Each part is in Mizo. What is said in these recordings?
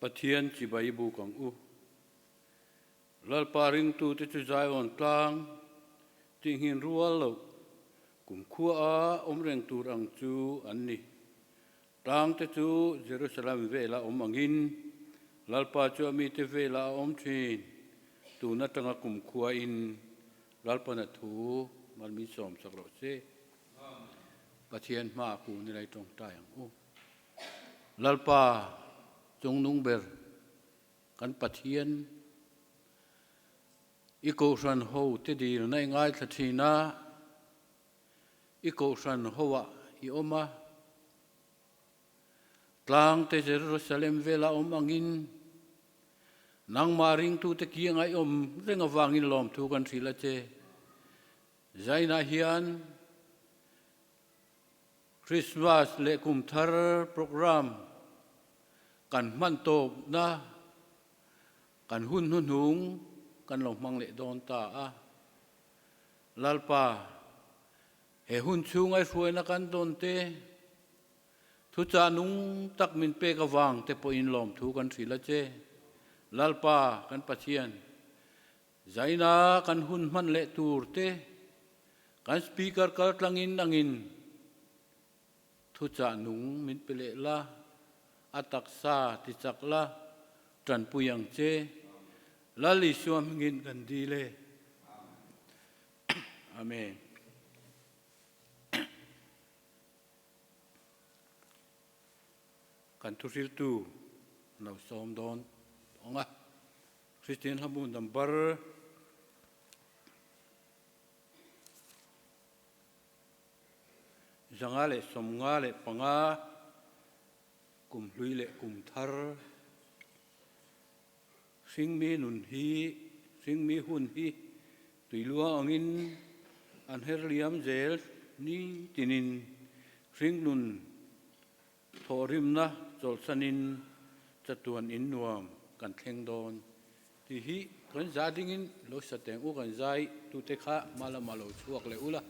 Pathian chibai buk ang u. Lalpa ringtute chu Zion tlang tihngin rual loh kumkhua a awm reng tur ang chu an ni. Tlangte chu Jerusalem vela awm angin Lalpa chu a mite vela a awm thin. Tun atanga kumkhua in Lalpana thu mal min sawm sak rawh se. Pathian hma ku ni lai tawngtai ang u. Lalpa chungnung ber kan Pathian i kohhran ho te dilna i ngaithla thin a, i kohhran ho ah i awm a, tlang te Jerusalem vela awm angin nangmah ringtute kianga i awm reng avangin lawmthu kan hrilh a che. Zainah hian Christmas leh kum thar program kan hman tawpna kan hun hnuhnung kan lo hmang leh dawn ta a. Lalpa, he hun chhunga i hruaina kan dawn te, thuchah nung tak min pek avang te pawhin lawmthu kan hrilh a che. Lalpa, kan Pathian, Zaina kan hun hman leh tur te kan speaker kal tlangin angin thuchah nung min pe leh la, a taksa ti chak la, tanpui ang che. Lal Isua hmingin kan dil e. Amen. Kan thuhriltu lo sawm dawn tawng a. Kristian hlamu number 195, kum hlui leh kum thar, hringmi nun hi, hringmi hun hi tuiluang angin an her liam zel ni tinin hringnun Thawhrimna chawlhsanin chatuan in nuam kan thleng dawn tih hi kan za dingin lo sa teng u kan zai tute kha hma lamah lo chhuak leh ula.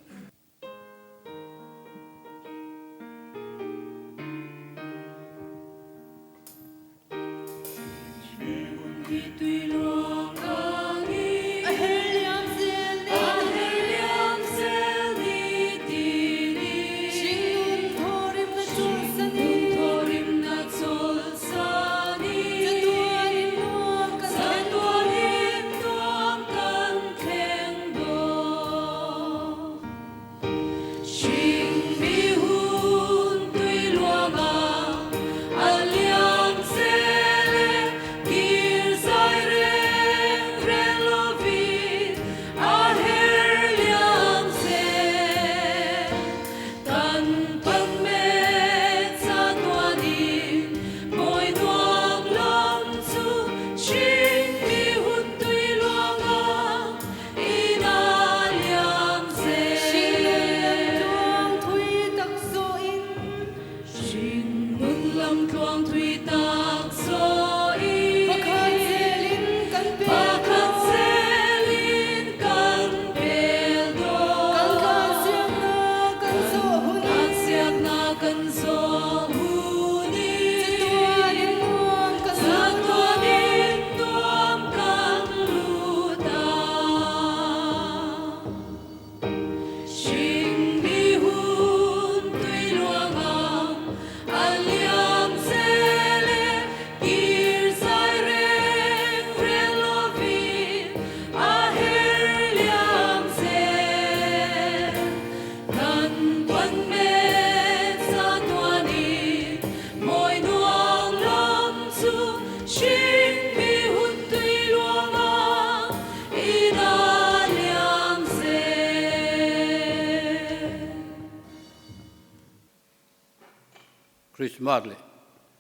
Christmas leh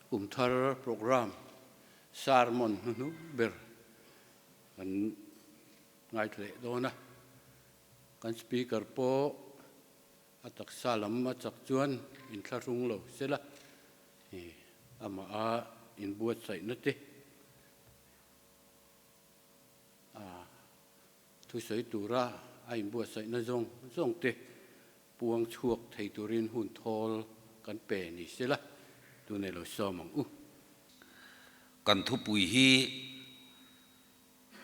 kum thar program sermon hnuhnung ber kan ngaithla leh dawn a, kan speaker pawh a taksa lam a chak chuan inthlahrung lo sela amah a inbuatsaihna te a thusawi tura a inbuatsaihna zawng zawng te puang chhuak thei turin hun thawl kan pe ni sela, tunei lo sawm ang u. Kan thupui hi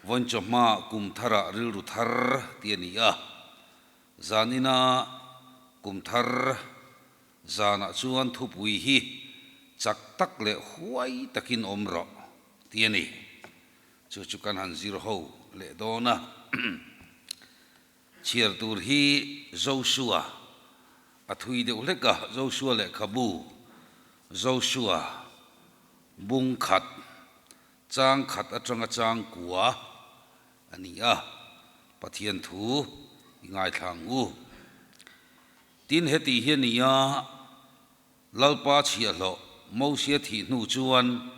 Vawiin chawhma kum tharah rilru thar tih a ni a, zanina kum thar zanah chuan thupui hi chak tak leh huai takin awm rawh tih a ni. Chu chu kan han zir ho leh dawn a. Chhiar tur hi Joshua a thui deuh hlek a, Joshua lehkhabu, Joshua bung khat Chang khat atanga chang kua a ni a, Pathian thu i ngaithla ang u. Tin, heti hi a ni a, Lalpa chhiahhlawh Mosia thih hnu chuan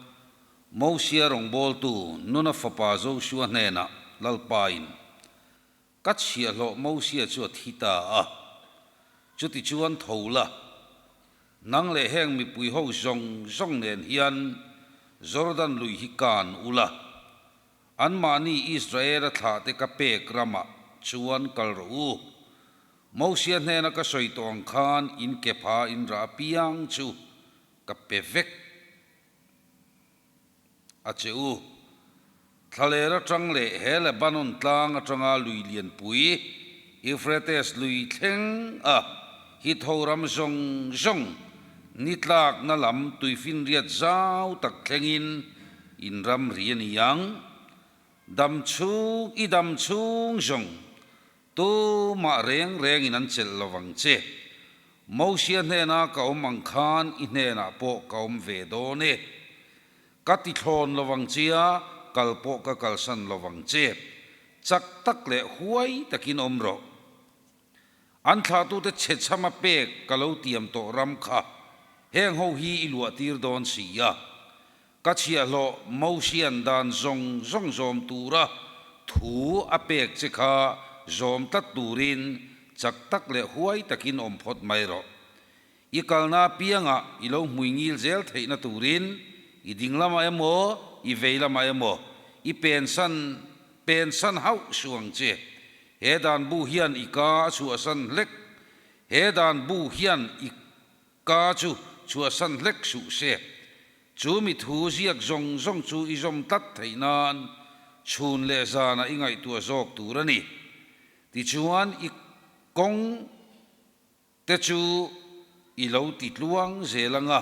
Mosia rawngbawltu Nuna fapa Joshua hnenah Lalpain, Ka chhiahhlawh Mosia chu a thi ta a, chutichuan tho la, nang leh heng mipui ho zawng zawng nen hian Jordan lui hi kan u la, anmahni Israela thlahte ka pek ramah chuan kal rawh u. Mosia hnena ka sawi tawh ang khan in ke pha in rah apiang chu ka pe vek. A che u. Thlaler atang leh he Lebanon tlang atanga lui lianpui, Euphrates lui thleng a Hitho ram zawng zawng ni tlakna lam tuifinriat zau tak thlengin in ram ri a ni ang. Dam chhung i dam chhung zawng Tumah reng rengin an chelh lo vang che. Mosia hnena ka awm ang khan i hnenah pawh ka awm ve dawn e. Ka ti thlawn lo vang chia, kal pawh ka kalsan lo vang che. Chak tak leh huai takin awm rawh. An thlahtute chhechhama pek ka lo tiam tawh ram kha heng ho hi i luah tir dawn si a. Ka chhiahhlawh Mosian dan zawng zawng zawm tura thu a pek che kha zawm tlat turin chak tak leh huai takin awm phawt mai rawh. I kalna apiangah i lo hmui ngil zel theihna turin i ding lamah emaw, i vei lamah emaw i pensan pensan hauh suh ang che. He dan bu hian i ka a chhuahsan hlek He dan bu hian i Ka chu chhuahsan hlek suh se. Chu mi thu ziak zawng zawng chu i zawm tlat theih nan chhun leh zanah i ngaihtuah zawk tur a ni. Tichuan i kawng te chu i lo ti tluang zel anga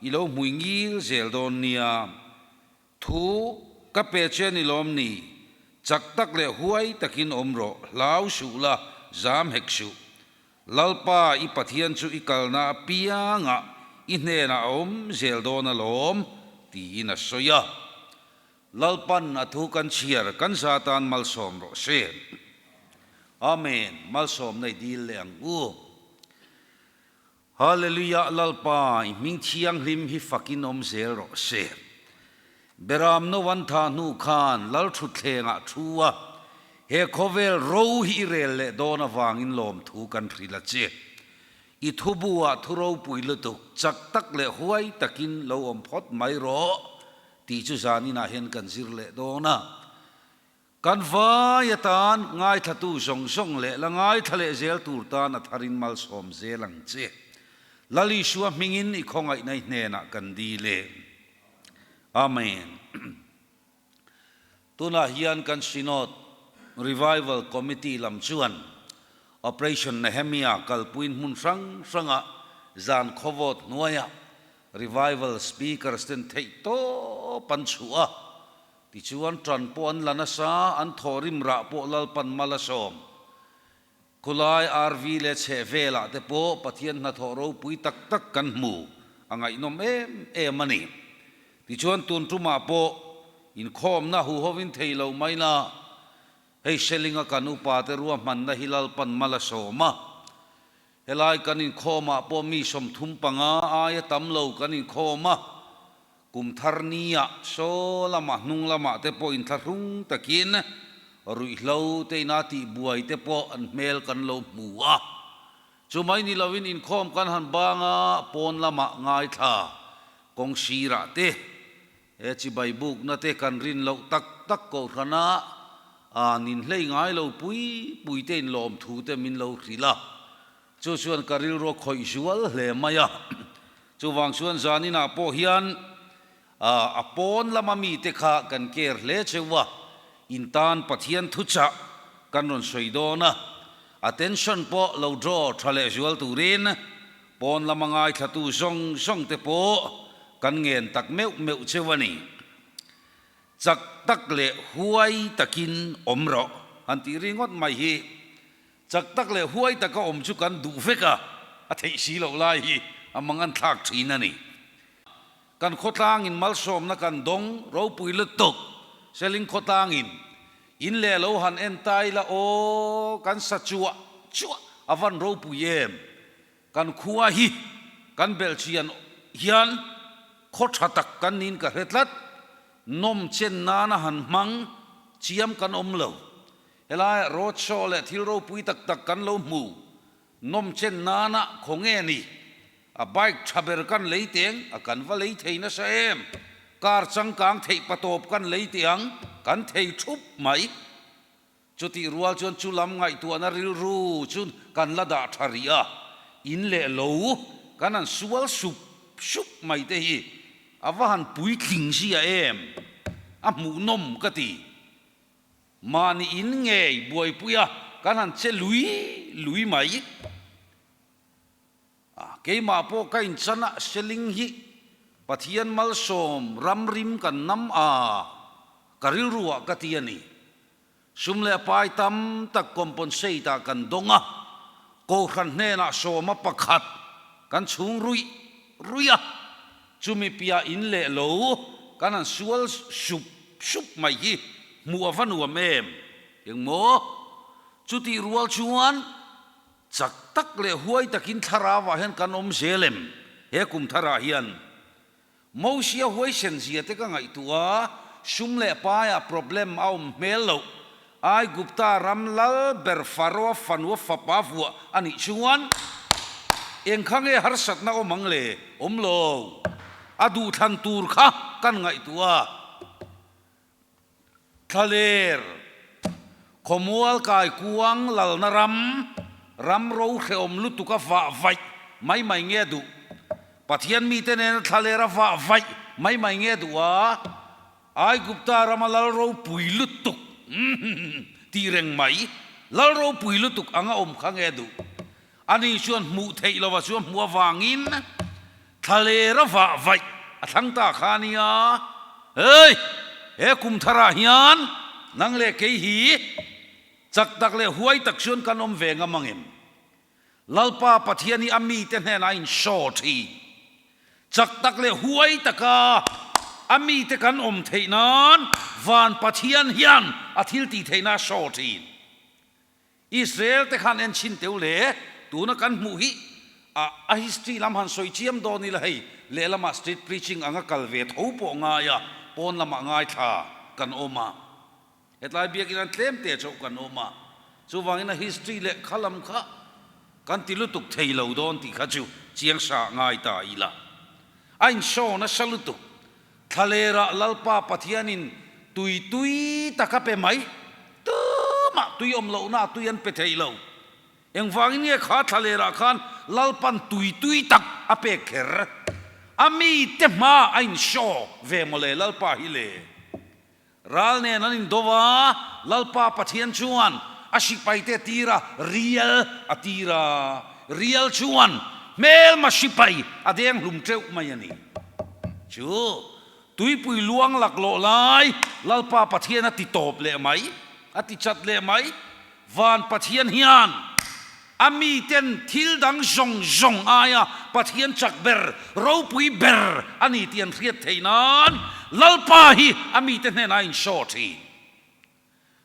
i lo hmui ngil zel dawn nia. Thu ka pe che ni lawm ni? Chak tak leh huai takin awm rawh, hlau suh la, zam hek suh. Lalpa i Pathian chu i kalna apiangah i hnenah a awm zel dawn alawm, tiin a sawi a. Lalpan a thu kan chhiar kan za tan malsawm rawh se. Amen, malsawmna i dil leh ang u. Hallelujah Lalpa i hming thianghlim hi fakin awm zel rawh se. Beram no an tha hnu khan Lal thutthlengah thu a, he khawvel ro hi i rel leh dawn avangin lawmthu kan hrilh a che. I thubu ah thu ropui lutuk, chak tak leh huai takin lo awm phawt mai rawh tih chu zaninah hian kan zir leh dawn a. Kan vai atan ngaithlatu zawng zawng leh la ngaithla leh zel tur tan a tharin malsawm zel ang che. Lal Isua hmingin i khawngaihna i hnenah kan dil e. Amen. Tunah hian kan Synod Revival Committee lam chuan Operation Nehemia kalpuiin hmun hrang hrangah zan khawvawt hnuaiah Revival Speakers ten theih tawp an chhuah a. Tichuan ṭan pawh an la nasa, an thawhrim rah pawh Lalpan mal a sawm. Khulai RV leh chheh velah te pawh Pathian hnathawh ropui tak tak kan hmu, a ngaihnawm em em a ni. Tichuan tun ṭumah pawh inkhawmna huhovin thei lo mai la, hei Selinga kan upate ruahmanna hi Lalpan mal a sawm a. Helai kan inkhawmah pawh mi 35 aia tam lo kan inkhawm a, Kum thar nia saw lamah hnung lamah te pawh inthlahrung takin ruihhlo te ina tihbuai te pawh an hmel kan lo hmu a. Chu mai ni loin inkhawm kan han bang a, pawn lamah ngaithla kawng sirah te he chibai bukna te kan rin loh tak tak kohhrana a ninhlei ngai lo pui pui te inlawm thu te min lo hrilh a. Chu chuan ka rilru a khawih zual hle mai a. Chuvang chuan zaninah pawh hian A pawn lama mite kha kan care hle cheu a, in tan Pathian thuchah kan rawn sawi dawn a, attention pawh lo draw tha leh zual turin pawn lama ngaithlatu zawng zawng te pawh kan ngen tak meuh meuh cheu a ni. Chak tak leh huai takin awm rawh han tih ringawt mai hi chak tak leh huai taka awm chu kan duh vek a, a theih si loh lai hi a mang an thlak thin a ni. Kan khawtlangin malsawmna kan dawng ropui lutuk, Seling khawtlangin in leh lo han en ta ila aw kan sa chuah chuah a van ropui em? Kan khua hi kan belhchian hian khaw tha tak kan niin ka hre tlat, nawm chen nana han hmang chiam kan awm lo. Helaiah road show leh thil ropui tak tak kan lo hmu, nawm chen nana khaw nge ni? A bike tha ber kan lei teng a kan va lei thei nasa em? Car changkang theih patawp kan lei teh ang, kan thei thup mai. Chutih rual chuan chu lam ngaihtuahna rilru chu kan la dah tha rih a, in leh lo kan han sual sup sup mai te hi a va han puitling zia em? A hmuhnawm ka ti. Mahni in ngei buaipui a kan han che lui lui mai. A, keimah pawh ka inchan a, Seling hi Pathian malsawm ramrim kan nam a, ka rilruah ka ti a ni. Sum leh pai tam tak compensate ah kan dawng a, Kohhran hnenah sawma pakhat kan chhung ruih ruih a, chumi piah in leh lo kan han sual sup sup mai hi hmuh a va nuam em? Engmaw? Chutih rual chuan Chak tak leh huai takin thlarauah hian kan awm zel em? He kum tharah hian Mosia huaisen zia te ka ngaihtuah a, sum leh paiah problem a awm hmel loh. Aigupta ram lal ber Faroa fanua fapa vuah a nih chuan eng kha nge harsatna awm ang le? Awm lo. A duhthlan tur kha kan ngaihtuah a. Thlaler, Khawmual kai kuang lalna ram, ram ro hrehawm lutuk a vah vaih mai mai nge duh? Pathian mite nena thlaler a vah vaih mai mai nge duh a? Aigupta rama lal ropui lutuk tih reng mai, lal ropui lutuk anga awm kha nge duh? Ani chuan hmuh theih lova chuan hmuh avangin Thlaler a vah vaih a thlang ta kha a nia. Hei! He kum tharah hian nang leh kei hi chak tak leh huai tak chuan kan awm ve ngam ang em? Lalpa Pathian hi a mite hnenah a inshaw thin. Chak tak leh huai taka a mite kan awm theih nan Van Pathian hian a thil tih theihna a show thin. Israel te khan en chhin teu le, tuna kan hmuh hi a a history lam han sawi chiam dawn ila hei lehlamah street preaching anga kal ve tho pawh ngai a, pawn lamah ngaithla kan awm a, hetlai biakin an tlem te chauh kan awm a, chuvangin a history leh kha lam kha kan ti lutuk thei lo dawn tih kha chu chiang sa ngai ta ila. A inshaw nasa lutuk. Thlalerah Lalpa Pathianin tui tui tak a pe mai. Tumah tui awm lohna tui an pe thei lo. Engvangin nge kha thlalerah khan Lalpan tui tui tak a pek kher? A mite hma a inshaw ve mawle Lalpa hi le. Ral nen an indo a, Lalpa Pathian chuan a sipaite a tir a, rial a tir a. Rial chuan hmelma sipai a deng hlum teuh mai a ni. Chu tuipui luang laklawh lai Lalpa Pathian a ti tawp leh mai, a ti chat leh mai. Van Pathian hian a miten thil dang zawng zawng aia Pathian chak ber, ropui ber a ni tih an hriat theih nan Lalpa hi a mite hnenah a inshaw thin.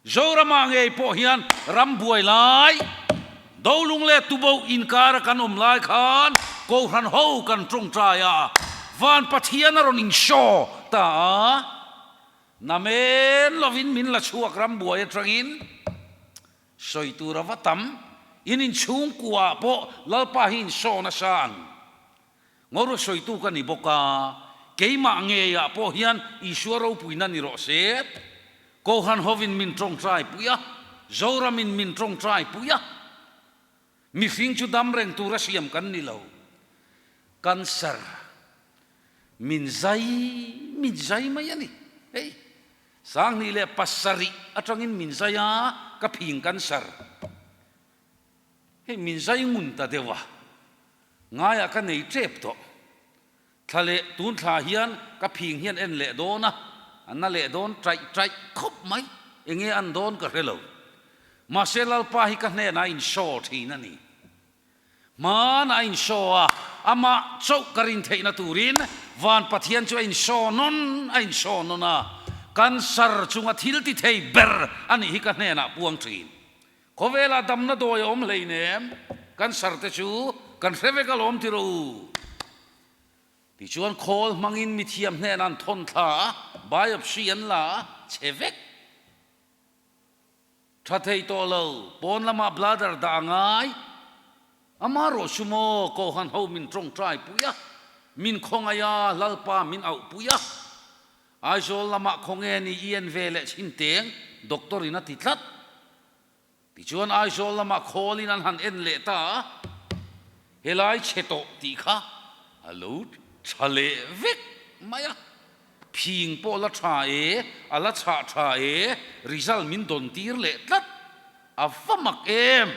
Zoramah ngei pawh hian ram buai lai, Dolung leh Tuboh inkara kan awm lai khan Kohhran ho kan tawngtai a, Van Pathian a rawn inshaw ta a. Namen lovin min la chhuak ram buai atangin sawi tur a va tam. In inchhungkuaah pawh Lalpa hi insawn a sa ang. Ngawr sawitu ka ni bawk a, keimah ngeiah pawh hian Isua ropuina ni rawh se. Kohhran hovin min tawngtai pui a, Zoramin min tawngtai pui a. Mihring chu dam reng tura siam kan ni lo. Cancer. Min zai min zai mai a ni. Hei, 2007 atangin min zai a, ka phing cancer. Hei, min zai ngun ta deuh a, ngaiah ka nei tep tawh. Thla leh tun thla hian ka phing hian en leh dawn a, a na leh dawn taih taih khawp mai. Enge an dawn ka hre lo. Mahse Lalpa hi ka hnenah a inshaw thin a ni. Hmaan a inshaw a, amah chauh ka rin theihna turin Van Pathian chu a inshaw nawn a inshaw nawn a, cancer chunga thil ti thei ber a nih hi ka hnenah puang thin. Khawvelah damna dawi a awm hleinem, cancer te chu kan hre vek alawm ti rawh u. Tichuan khawl hmangin mithiam hnenah an thawn thla a, biopsy an la a, chhe vek. Tha thei tawh lo, pawn lamah bladder dah a ngai. Ama rawh chu maw, Kohhan ho min tawngtai pui a, min khawngaih a, Lalpa min auh pui a. Aizawl lamah khawnge ni i en ve leh chhin teng, doctor in a ti tlat. Tichuan Aizawl lamah khawlin an han en leh ta a, helai chhe tawh tih kha a lo tha leh vek mai a. Phing pawh la tha e, a la chhah tha e, result min dawn tir leh tlat. A va mak em!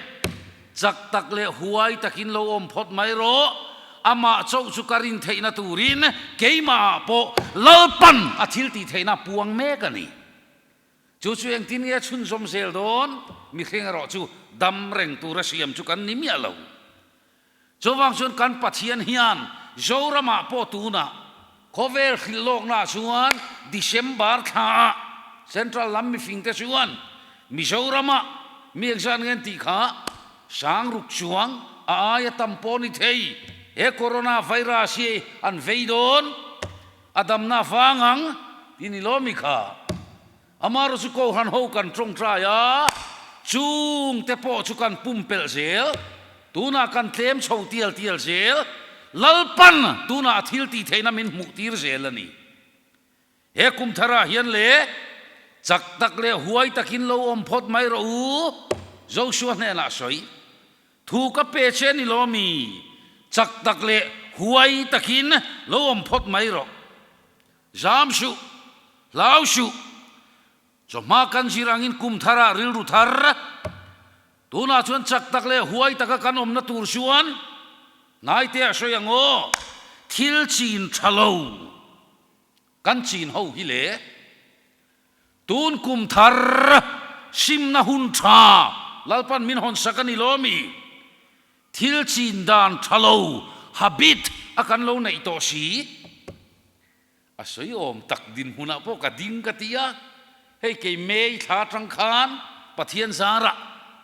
Chak tak leh huai takin lo awm phawt mai rawh, amah chauh chu ka rin theihna turin keimahah pawh Lalpan a thil tih theihna puang mek a ni. Chu chu engtin nge chhunzawm zel dawn? Mihring erawh chu dam reng tura siam chu kan ni miah lo. Chuvang chuan kan Pathian hian Zoramah pawh tunah khawvel hrilh lawknaah chuan December thlaah Central lam mifingte chuan Mizoramah mi engzat nge an tih kha sangruk chuang a aia tam pawh ni thei he Corona virus hi an vei dawn a damna vang ang ti ni lo mi kha. Amaherawh chu Kohhran ho kan tawngtai a, chungte pawh chu kan pumpelh zel, tunah kan tlem chho tial tial zel, Lalpan tunah a thil tih theihna min hmuh tir zel a ni. He kum tharah hian le chak tak leh huai takin lo awm phawt mai rawh u, Joshua hnenah sawi. Thu ka pe che ni lo mi, chak tak leh huai takin lo awm phawt mai rawh. Zam suh, hlau suh. Chawhma kan zir angin kum tharah rilru thar. Tunah chuan chak tak leh huai taka kan awmna tur chuan hnaite a sawi ang aw, thil chin tha lo kan chin ho hi le. Tun kum thar simna hun tha Lalpan min hawn sak a ni lo mi? Thil chin dan tha lo habit a kan lo neih tawh si. A sawi awm tak dinhmunah pawh ka ding ka ti a, hei kei May thla atang khan Pathian zarah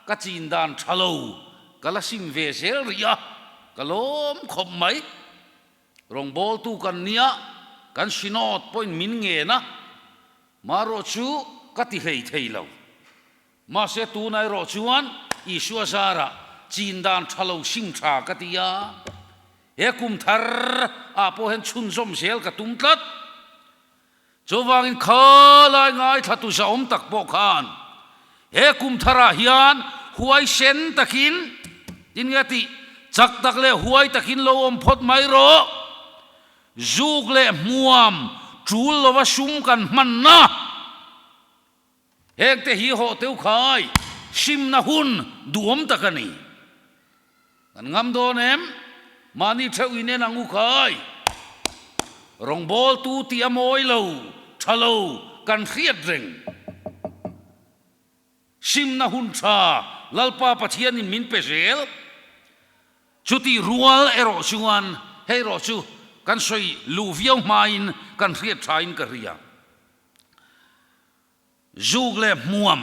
ka chin dan tha lo ka la sim ve zel rih a, ka lawm khawp mai. Rawngbawltu kan nia, kan Synod pawhin min ngen a, marawh chu ka ti hlei thei lo. Mahse tuna erawh chuan Isua zarah chin dan tha lo sim tha ka ti a, he kum thar ah pawh hian chhunzawm zel ka tum tlat. Chuvangin khalai ngaithla tu zahawm tak pawh khan he kum thar ah hian huaisen takin tin nge tih chak tak leh huai takin lo awm phawt mai rawh. Zuk leh hmuam tul lova sum kan hmanna. Hengte hi hawh teu khai simna hun duhawm tak a ni. Kan ngam dawn em? Mahni theuh in en ang u khai. Rawngbawltu tih a mawi lo, tha lo kan hriat reng. Simna hun tha Lalpa Pathianin min pe zel. Chutih rual erawh chuan hei erawh chu kan sawi luh viau hmain kan hriat thain ka hria. Zuk leh hmuam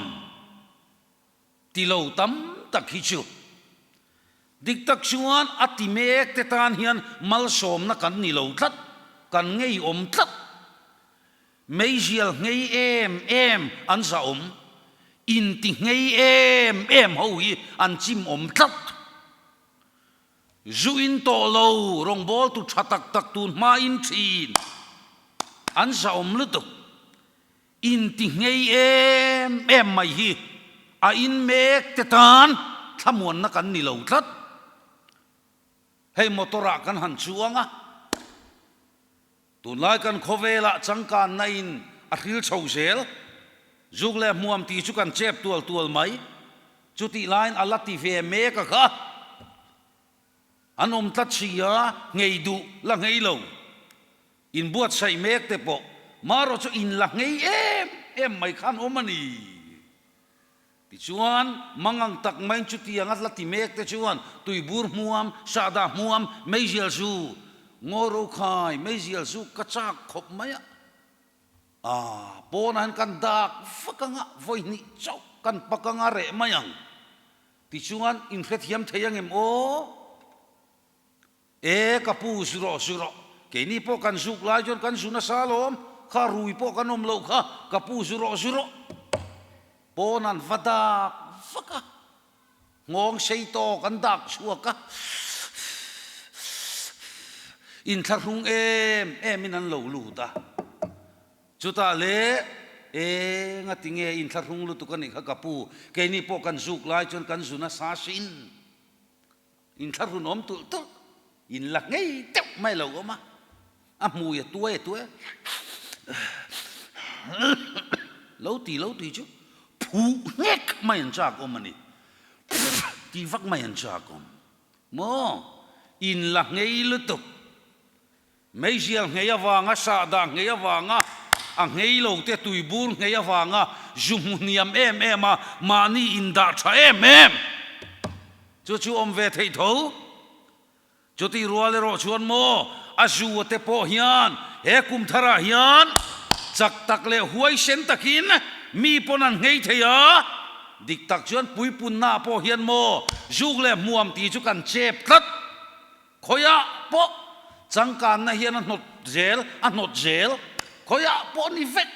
ti lo tam tak hi chu dik tak chuan a ti mek te tan hian malsawmna kan ni lo tlat, kan ngeiawm tlat. Meizial nghei em em an zahawm, inti nghei em em ho hi an chimawm tlat. Zu in tawh lo, rawngbawltu tha tak tak tun hma in thin. An zahawm lutuk. In ti nghei em em mai hi a in mek te tan thlamuanna kan ni lo tlat. Hei motor ah kan han chuang a. Tunlai kan khawvelah changkanna in a hril chho zel. Zuk leh hmuam tih chu kan chep tual tual mai. Chutih laiin a la ti ve mek a kha. An awm tlat si a, nghei duh la nghei lo. Inbuatsaih mek te pawh marawh chu in la nghei em em mai khan awm a ni. Tichuan, mangang tak maiin chutiang a la ti mek te chuan tuibur hmuam, sahdah hmuam, meizial zu, ngaw ro khai, meizial zu ka chak khawp mai a. Aaa, pawnah hian kan dak vak anga vawi hnih chauh kan pak anga reh mai ang. Tichuan, inhrethiam thei angem aw? E, ka pu, zu rawh, zu rawh. Keini pawh kan zuk lai chuan kan zu nasa alawm, kha rui pawh kan awm loh kha, ka pu, zu rawh, zu rawh. Pawn an va dak vak a, nghawng sei tawk an dak chhuak a, inthlahrung em emin an lo lut a. Chutah le, e, ngatinge inthlahrung lutuk a nih kha ka pu, keini pawh kan zuk lai chuan kan zu nasa sin. Inthlahrun awm tulh tulh, in la ngei deuh mai lo awm a, a hmui a tuai a tuai a, lo ti lo ti chu phuh nghek mai an chak awm a ni, ti vak mai an chak awm maw, in la ngei lutuk. Meizial nghei avanga, sahdah nghei avanga, a nghei lo te tuibur nghei avanga zu hmu hniam em em a, mahni indah tha em em chu chu awm ve theih tho. Chutih rual erawh chuan maw a zu a te pawh hian he kum tharah hian chak tak leh huaisen takin mi pawn an nghei thei a, dik tak chuan puipunna ah pawh hian maw zuk leh hmuam tih chu kan chep tlat. Khawiah pawh changkanna hian a hnawt zel, a hnawt zel. Khawiah pawh ni vek.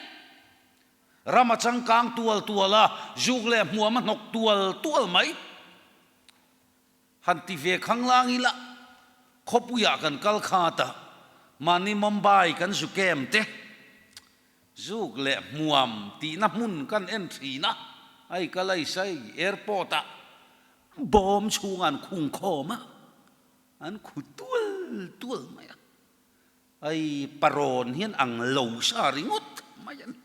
Ram a changkang tual tual a, zuk leh hmuam a hnawk tual tual mai. Han ti ve khanglang ila, khawpuiah kan kal khat a, mahni Mumbai kan zu kem te, zuk leh hmuam tihna hmun kan en thin a, ai kal ai sai airport ah Bawm chhungah an khung khawm a, an khu tual tual mai a. Ai parawn hian ang lo sa ringawt mai a ni.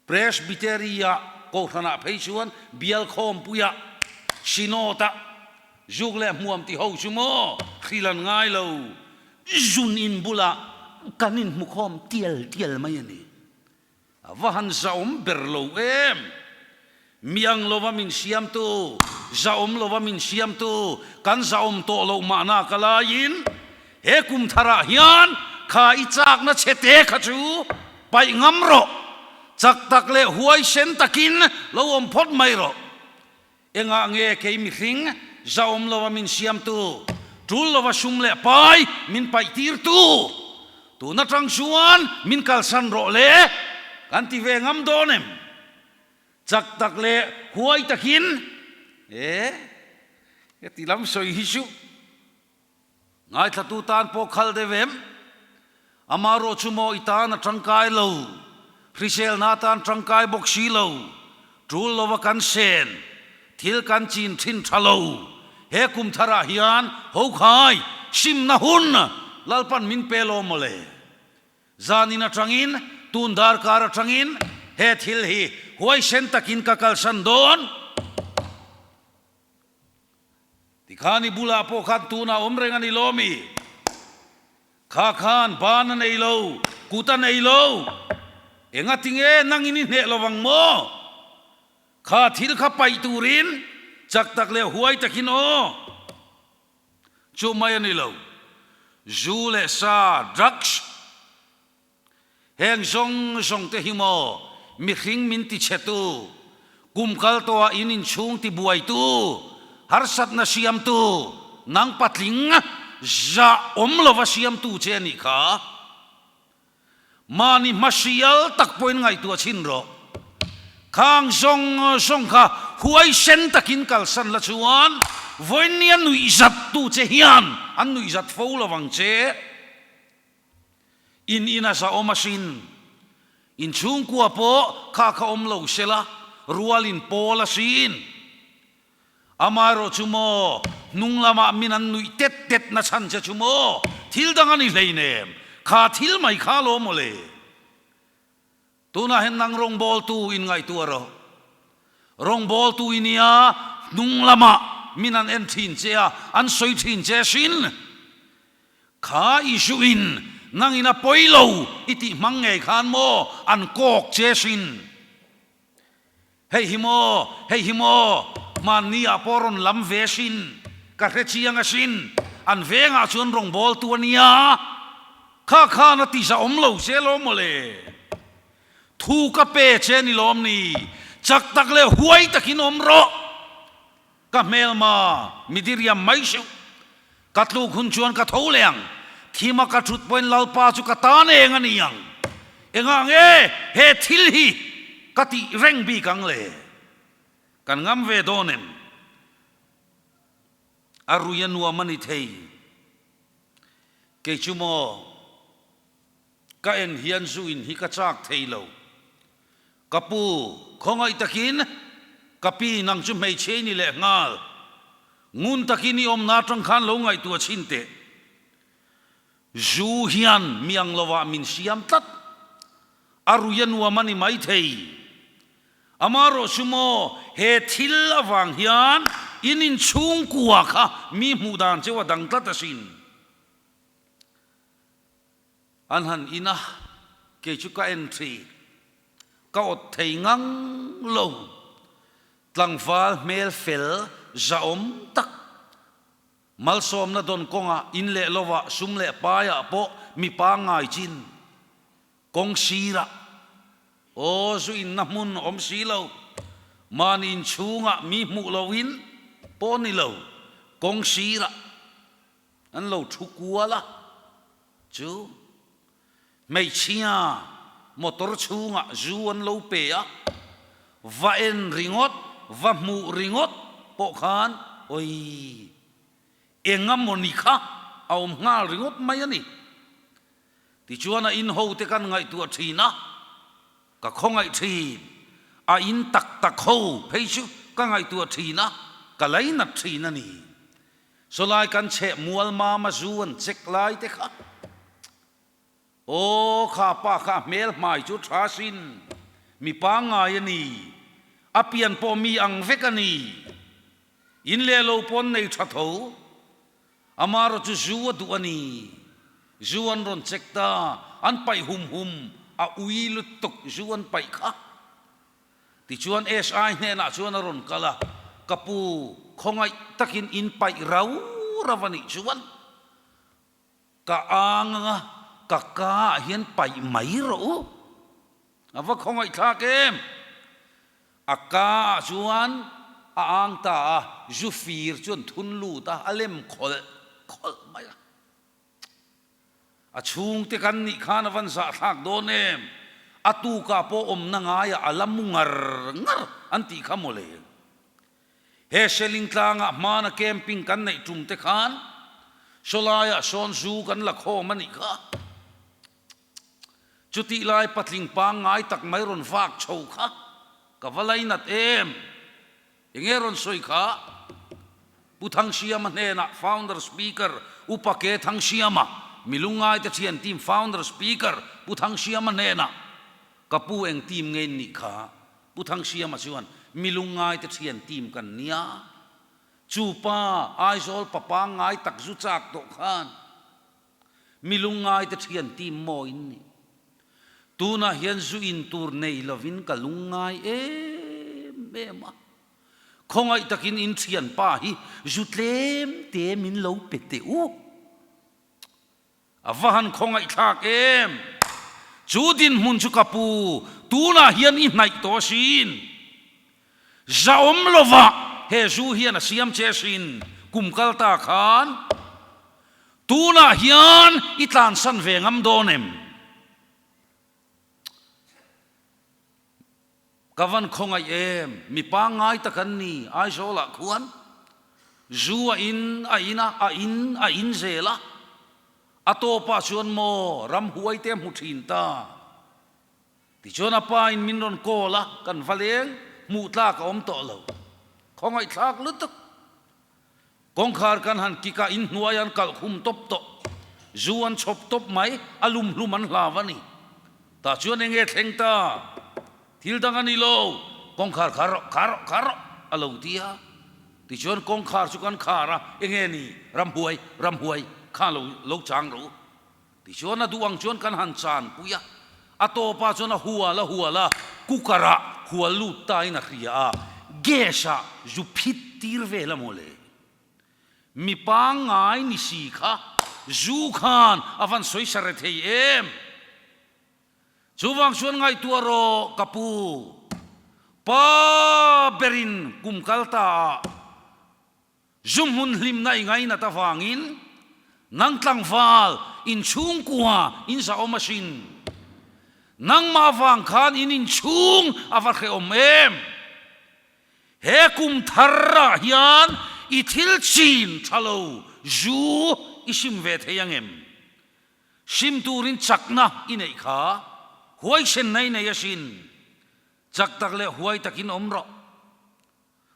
Presbytery-ah Kohhranah phei chuan bial khawmpuiah Synod-ah zuk leh hmuam ti ho chu maw hril an ngai lo, zun in bulah kan inhmu khawm tial tial mai a ni. A va han zahawm ber lo em? Mi ang lova min siamtu, zahawm lova min siamtu, kan zahawm tawh loh mahna ka laiin he kum tharah hian kha i chakna chhe te kha chu paih ngam rawh, chak tak leh huaisen takin lo awm phawt mai rawh. Engah nge kei mihring zahawm lova min siamtu, tul lova sum leh pai min paih tirtu, tun atang chuan min kalsan rawh le kan ti ve ngam dawn em? Chak tak leh huai takin e, heti lam sawi hi chu Ngaithlatu tan pawh khal deuh em? Amarawh chu maw i tan a tangkai lo, hriselna atan tangkai bawk si lo, tul lova kan sen, thil kan chin thin tha lo, he kum tharah hian hokhai simna hun Lalpan min pe lo mawle. Zanin atangin, tun darkar atangin he thil hi huaisen takin ka kalsan dawn. Tikhan i bulah pawh khan tunah awm reng a ni lo mi? Kha khan ban a nei lo, kut a nei lo. Engatinge nangin i hneh lovang maw? Kha thil kha paih turin chak tak leh huai takin aw. Chu mai a ni lo. Zu leh sa, drugs, Heng zawng zawng te hi maw mihring min ti chhetu, kum kal tawhah in inchhung ti buaitu, harsatna siamtu, nang patling zah awm lova siamtu che a nih kha. Mahni hmasial tak pawhin ngaihtuah chhin rawh. Khang zawng zawng kha huaisen takin kalsan la chuan vawinia nuihzattu che hian an nuihzat fo lovang che. In in a zahawm asin. In chhungkua pawh kha kha awm lo sela, rual in pawl asin. Amaherawh chu maw, hnung lamah min an nuih tet tet na chhan che chu maw, thil dang a ni hleinem. Kha thil mai kha lo maw le? Tunah hian nang rawngbawltu in ngaihtuah rawh. Rawngbawltu i nia, hnung lamah min an en thin che a, an sawi thin che sin. Kha Isu in nang in a pawi lo i tih hmang ngei khan maw an kawk che sin. Hei hi maw, hei hi maw, hmanni ah pawh rawn lam ve sin, ka hre chiang asin, an vengah chuan rawngbawltu a nia, kha khan a ti zahawm lo che lawm maw le? Thu ka pe che ni lawm ni, chak tak leh huai takin awm rawh, ka hmelma mi diriam mai suh, ka tluk hun chuan ka tho leh ang, thima ka thut pawhin Lalpa chu ka tan eng a ni ang, engah nge he thil hi ka tih reng bik ang le? Kan ngam ve dawn em? A rui a nuam a ni thei. Kei chu maw, ka en hian zu in hi ka chak thei lo. Ka pu, khawngaih takin ka pi nang chu hmeichhe i ni leh nghal. Ngun takin i awmna atang khan lo ngaihtuah chhin teh. Zu hian mi ang lovah min siam tlat. A rui a nuam a ni maithei. Amaherawh chu maw, he thil avang hian in inchhungkua kha mi hmuh dan cheu a dang tlat asin. An han in a, kei chu ka en thin. Ka awt thei ngang lo. Tlangval hmel fel zahawm tak, malsawmna dawn kawngah in leh lovah sum leh paiah pawh mi pangngai chin kawng sirah aw zu inna hmun awm si lo, mahni inchhungah mi hmuh loin pawh ni lo, kawng sirah an lo thu kual a chu hmeichhia motor chhungah zu an lo pe a, va en ringawt, va hmuh ringawt pawh khan awi eng amawni kha a awm nghal ringawt mai a ni. Tichuan a in ho te kan ngaihtuah thin a, ka khawngaih thin, a in tak tak ho phei chu ka ngaihtuah thin a, ka lainat thin a ni. Sawlai kan chheh mual mama zu an check lai te kha. Aw kha pa kha a hmel hmai chu tha sin, mi pangngai a ni, a pian pawh mi ang vek a ni, in leh lo pawn nei tha tho, amarawh chu zu a duh a ni, zu an rawn check ta, an paih hum hum, a ui lutuk zu an paih kha. Tichuan SI hnenah chuan a rawn kal a, Ka pu, khawngaih takin in paih rau rau a nih chuan ka ang anga ka ka ah hian paih mai rawh u. A va khawngaih thlak em? A ka ah chuan a ang ta a, zu fir chuan thun lut a, a lem khawlh khawlh mai a. A chhungte kan nih khan a van zahthlak dawn em? A tukah pawh awmna ngaiah a la mu ngar ngar an tih kha mawle. He Seling tlangah hmana camping kan neih tum te khan sawlaiah sawn zu kan la khawm a nih kha. Chutih lai patling pangngai tak mai rawn vak chho kha ka va lainat em? Enge rawn sawi kha? Pu Thangsiama hnenah Founder Speaker Upa Ke Thangsiama, mi lungngaite thian team Founder Speaker Pu Thangsiama hnenah, Ka pu eng team nge in nih kha? Pu Thangsiama chuan, Mi lungngaite thian team kan nia. Chu pa Aizawl pa pangngai tak zu chak tawh khan mi lungngaite thian team maw in nih? Tunah hian zu in tur nei lovin ka lungngai em em a. Khawngaih takin in thianpa hi zu tlem te min lo pe teh u. A va han khawngaih thlak em! Chu dinhmun chu ka pu, tunah hian i hnaih tawh asin. Zahawm lova he zu hian a siam che asin, kum kal ta khan. Tunah hian i tlansan ve ngam dawn em? Ka van khawngaih em, mi pangngai tak an ni Aizawlah khuan zu a in a in a, a in a in zel a, a tawpah chuan maw ramhuai te a hmu thin ta. Tichuan a pa in min rawn call a, kan va leng, hmuh tlak a awm tawh lo. Khawngaih thlak lutuk. Kawngkhar kan han kick a, inhnuai an kalh khum tawp tawh. Zu an chhawp tawp mai, a lum hlum an hlau a ni. Tah chuan eng nge thleng ta? Thil dang a ni lo, kawngkhar khar rawh, khar rawh, khar rawh, a lo ti a. Tichuan kawngkhar chu kan khar a, eng nge ni, ramhuai, ramhuai, kha lo lo chang rawh u. Tichuan a duh ang chuan kan han chan pui a, a tawpah chuan a hual a hual a, cooker ah hual lut ta in a hria a, gas ah zu phit tir vel a maw le? Mi pangngai ni si kha zu khan a van sawi sa re thei em? Chuvang chuan ngaihtuah rawh ka pu, pa berin kum kal ta ah Zu hmun hlimna i ngainat avangin nang tlangval inchhungkua in zahawm asin. Nangmah avang khan in inchhung a va hrehawm em? He kum tharah hian i thil chin tha lo zu i sim ve thei ang em? Sim turin chakna i neih kha huaisenna i nei asin. Chak tak leh huai takin awm rawh.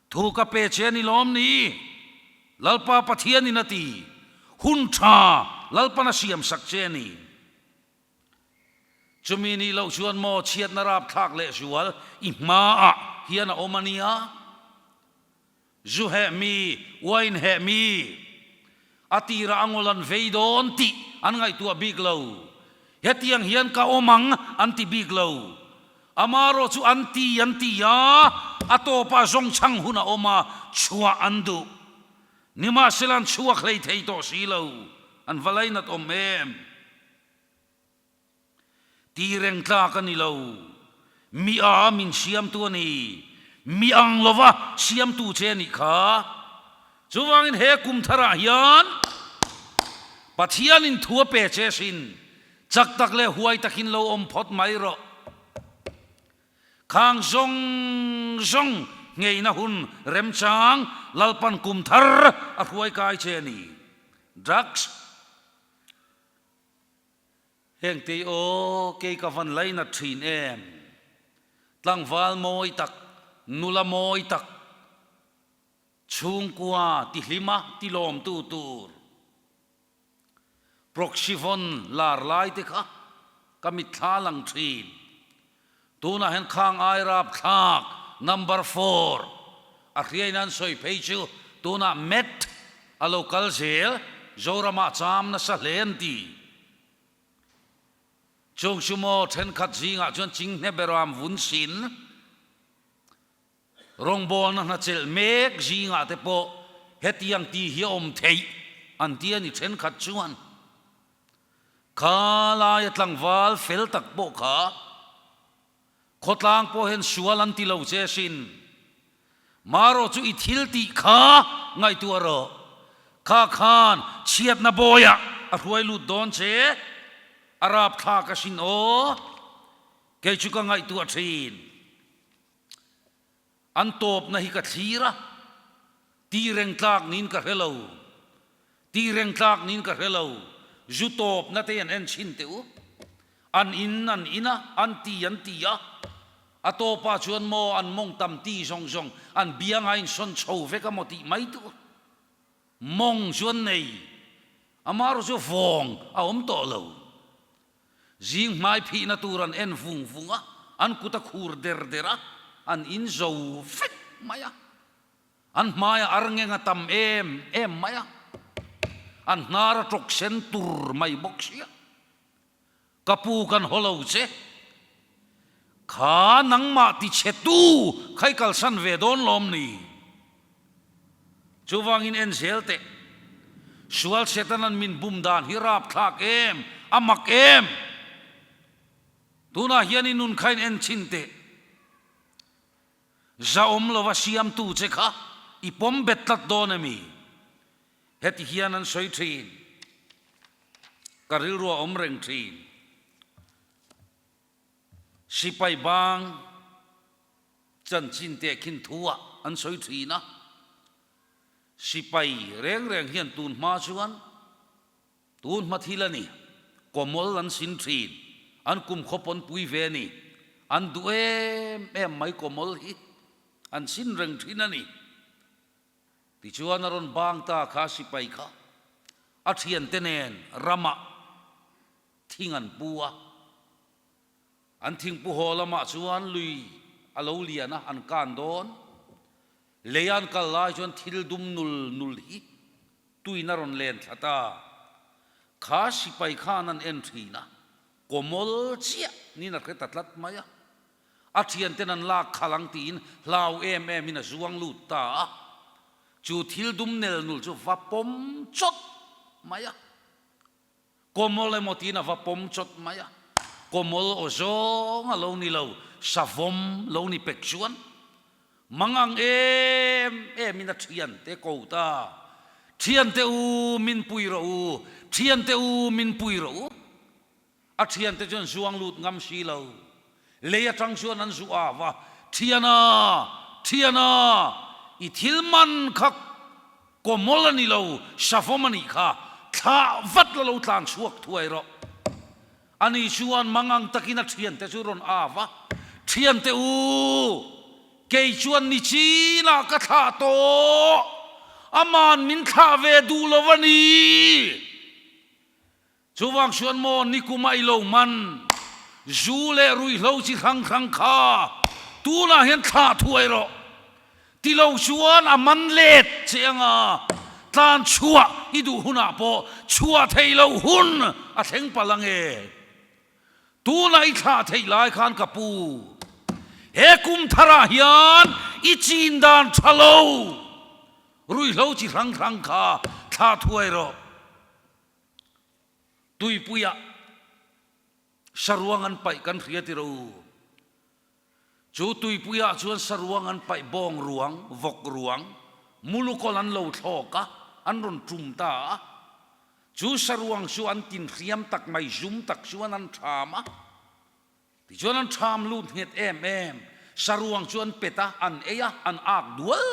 Thu ka pe che a ni lawm ni? Lalpa Pathianin a ti. Hun tha Lalpan a siam sak che a ni. Chumi nih loh chuan maw chhiatna rapthlak leh zual i hmaah hian a awm a nia. Zu heh mi, wine heh mi, a tirah a ngawl an vei dawn tih an ngaihtuah bik lo. Hetiang hian ka awm ang an ti bik lo. Amarawh chu an ti an ti a, a tawpah zawng chhang hun a awm a, chhuah an duh. Nimahsela an chhuak hlei thei tawh si lo, an va lainat awm em? Ti reng tlak a ni lo. Mi a min siamtu a ni. Mi ang lova siamtu che a nih kha. Chuvangin he kum tharah hian Pathianin thu a pe che sin. Chak tak leh huai takin lo awm phawt mai rawh. Khang zawng zawng ngeina hun remchang Lalpan kum thar a hruai kai che a ni. Drugs. Heng tei aw kei ka van lainat thin em. Tlangval mawi tak, nula mawi tak, chhungkua tihlima tilawmtu tur. Proxyvon lar lai te kha ka mitthla lang thin. Tunah hian khang ai rapthlak number four a hriain an sawi phei chu tunah Met a lo kal zel, Zoramah cham nasa hle an ti. Chung chu maw thenkhat zingah chuan chinghne beram vun sin Rawngbawlna hnachelh mek zingah te pawh hetiang tih hi a awm theih an ti a ni thenkhat chuan. Kha laia tlangval fel tak pawh kha khawtlang pawh hian sual an ti lo che sin. Marawh chu i thil tih kha ngaihtuah rawh. Kha khan chhiatna bawiah a hruai lut dawn che, a rapthlak asin aw. Kei chu ka ngaihtuah thin. An tawpna hi ka thlir a, ti reng tlak niin ka hre lo. Ti reng tlak niin ka hre lo. Zu tawpna te an en chhin teh u. An in an in a, an ti an ti a. A tawpah chuan maw an mawng tam ti zawng zawng an bianga insawn chho vek a maw tih mai tur. Mawng chu an nei. Amaherawhchu chu vawng a awm tawh lo. Zing hmai phihna tur an en vung vung a, an kut a khur der der a, an in zo vek mai a. An hmaiah arngeng a tam em em mai a, an hnar a tawk sen tur mai bawk sia. Ka pu kan haw lo che, kha nangmah ti chhe tu kha i kalsan ve dawn lawm ni? Chuvangin en zel teh. Sual Setanan min bum dan hi rapthlak em? A mak em? Tunah hian i nun kha in en chhin teh. Zahawm lova siamtu che kha i pawm bet tlat dawn emi? Heti hian an sawi thin. Ka rilru a awm reng thin. Sipai bang. Chanchin teh khin thu ah an sawi thin a, sipai reng reng hian tun hma chuan tun hma thil a ni, kawmawl an sin thin, an kum khaw pawn pui ve a ni, an duh em em mai kawmawl hi an sin reng thin a ni. Tichuan a rawn bang ta kha sipai kha. A thiante nen ramah thing an pu a. An thingpu haw lamah chuan lui a lo lian a, an kan dawn. Lei an kal lai chuan thil dum nul nul hi tuin a rawn len thla ta. Kha sipai khan an en thin a, kawmawl chiah niin a hre ta tlat mai a. A thianten an lak khalh ang tiin hlau em em in a zuang lut ta a. Chu thil dum nel nul chu va pawm chawt mai a. Kawmawl emaw tiin a va pawm chawt mai a. Kawmawl aw zawng a lo ni lo, savawm lo ni pek chuan mangang em em in a thiante ko ta. Thiante u min pui rawh u, thiante u min pui rawh u. A thiante chuan zuang lut ngam si lo. Lei atang chuan an zu av a, Thiana! Thiana! I thil man kha kawmawl a ni lo, savawm a nih kha, thlah vat la lo tlan chhuak thuai rawh. Ani chuan mangang takin a thiante chu rawn av a, Thiante u! Kei chuan ni chinah ka thlah tawh, aman min thlah ve duh lo a ni. Chuvang chuan maw nikum a i lo man zu leh ruihhlo chi hrang hrang kha tunah hian thlah thuai rawh. Ti lo chuan a man let che anga tlan chhuah i duh hunah pawh chhuah theih loh hun a thleng palh ange. Tunah i thlah theih lai khan ka pu, he kum tharah hian i chin dan tha lo ruihhlo chi hrang hrang kha thlah thuai rawh. Tuipuiah saruang an paih kan hria ti ro. Chu tuipuiah chuan saruang an paih bawng ruang, vawk ruang, mulukawl an lo thlawk a, an rawn tum ta a. Chu saruang chu an tin hriam tak mai, zum tak chuan an tham a. Tichuan an ṭham lut nghet em em, saruang chu an pet a, an ei a, an ak dual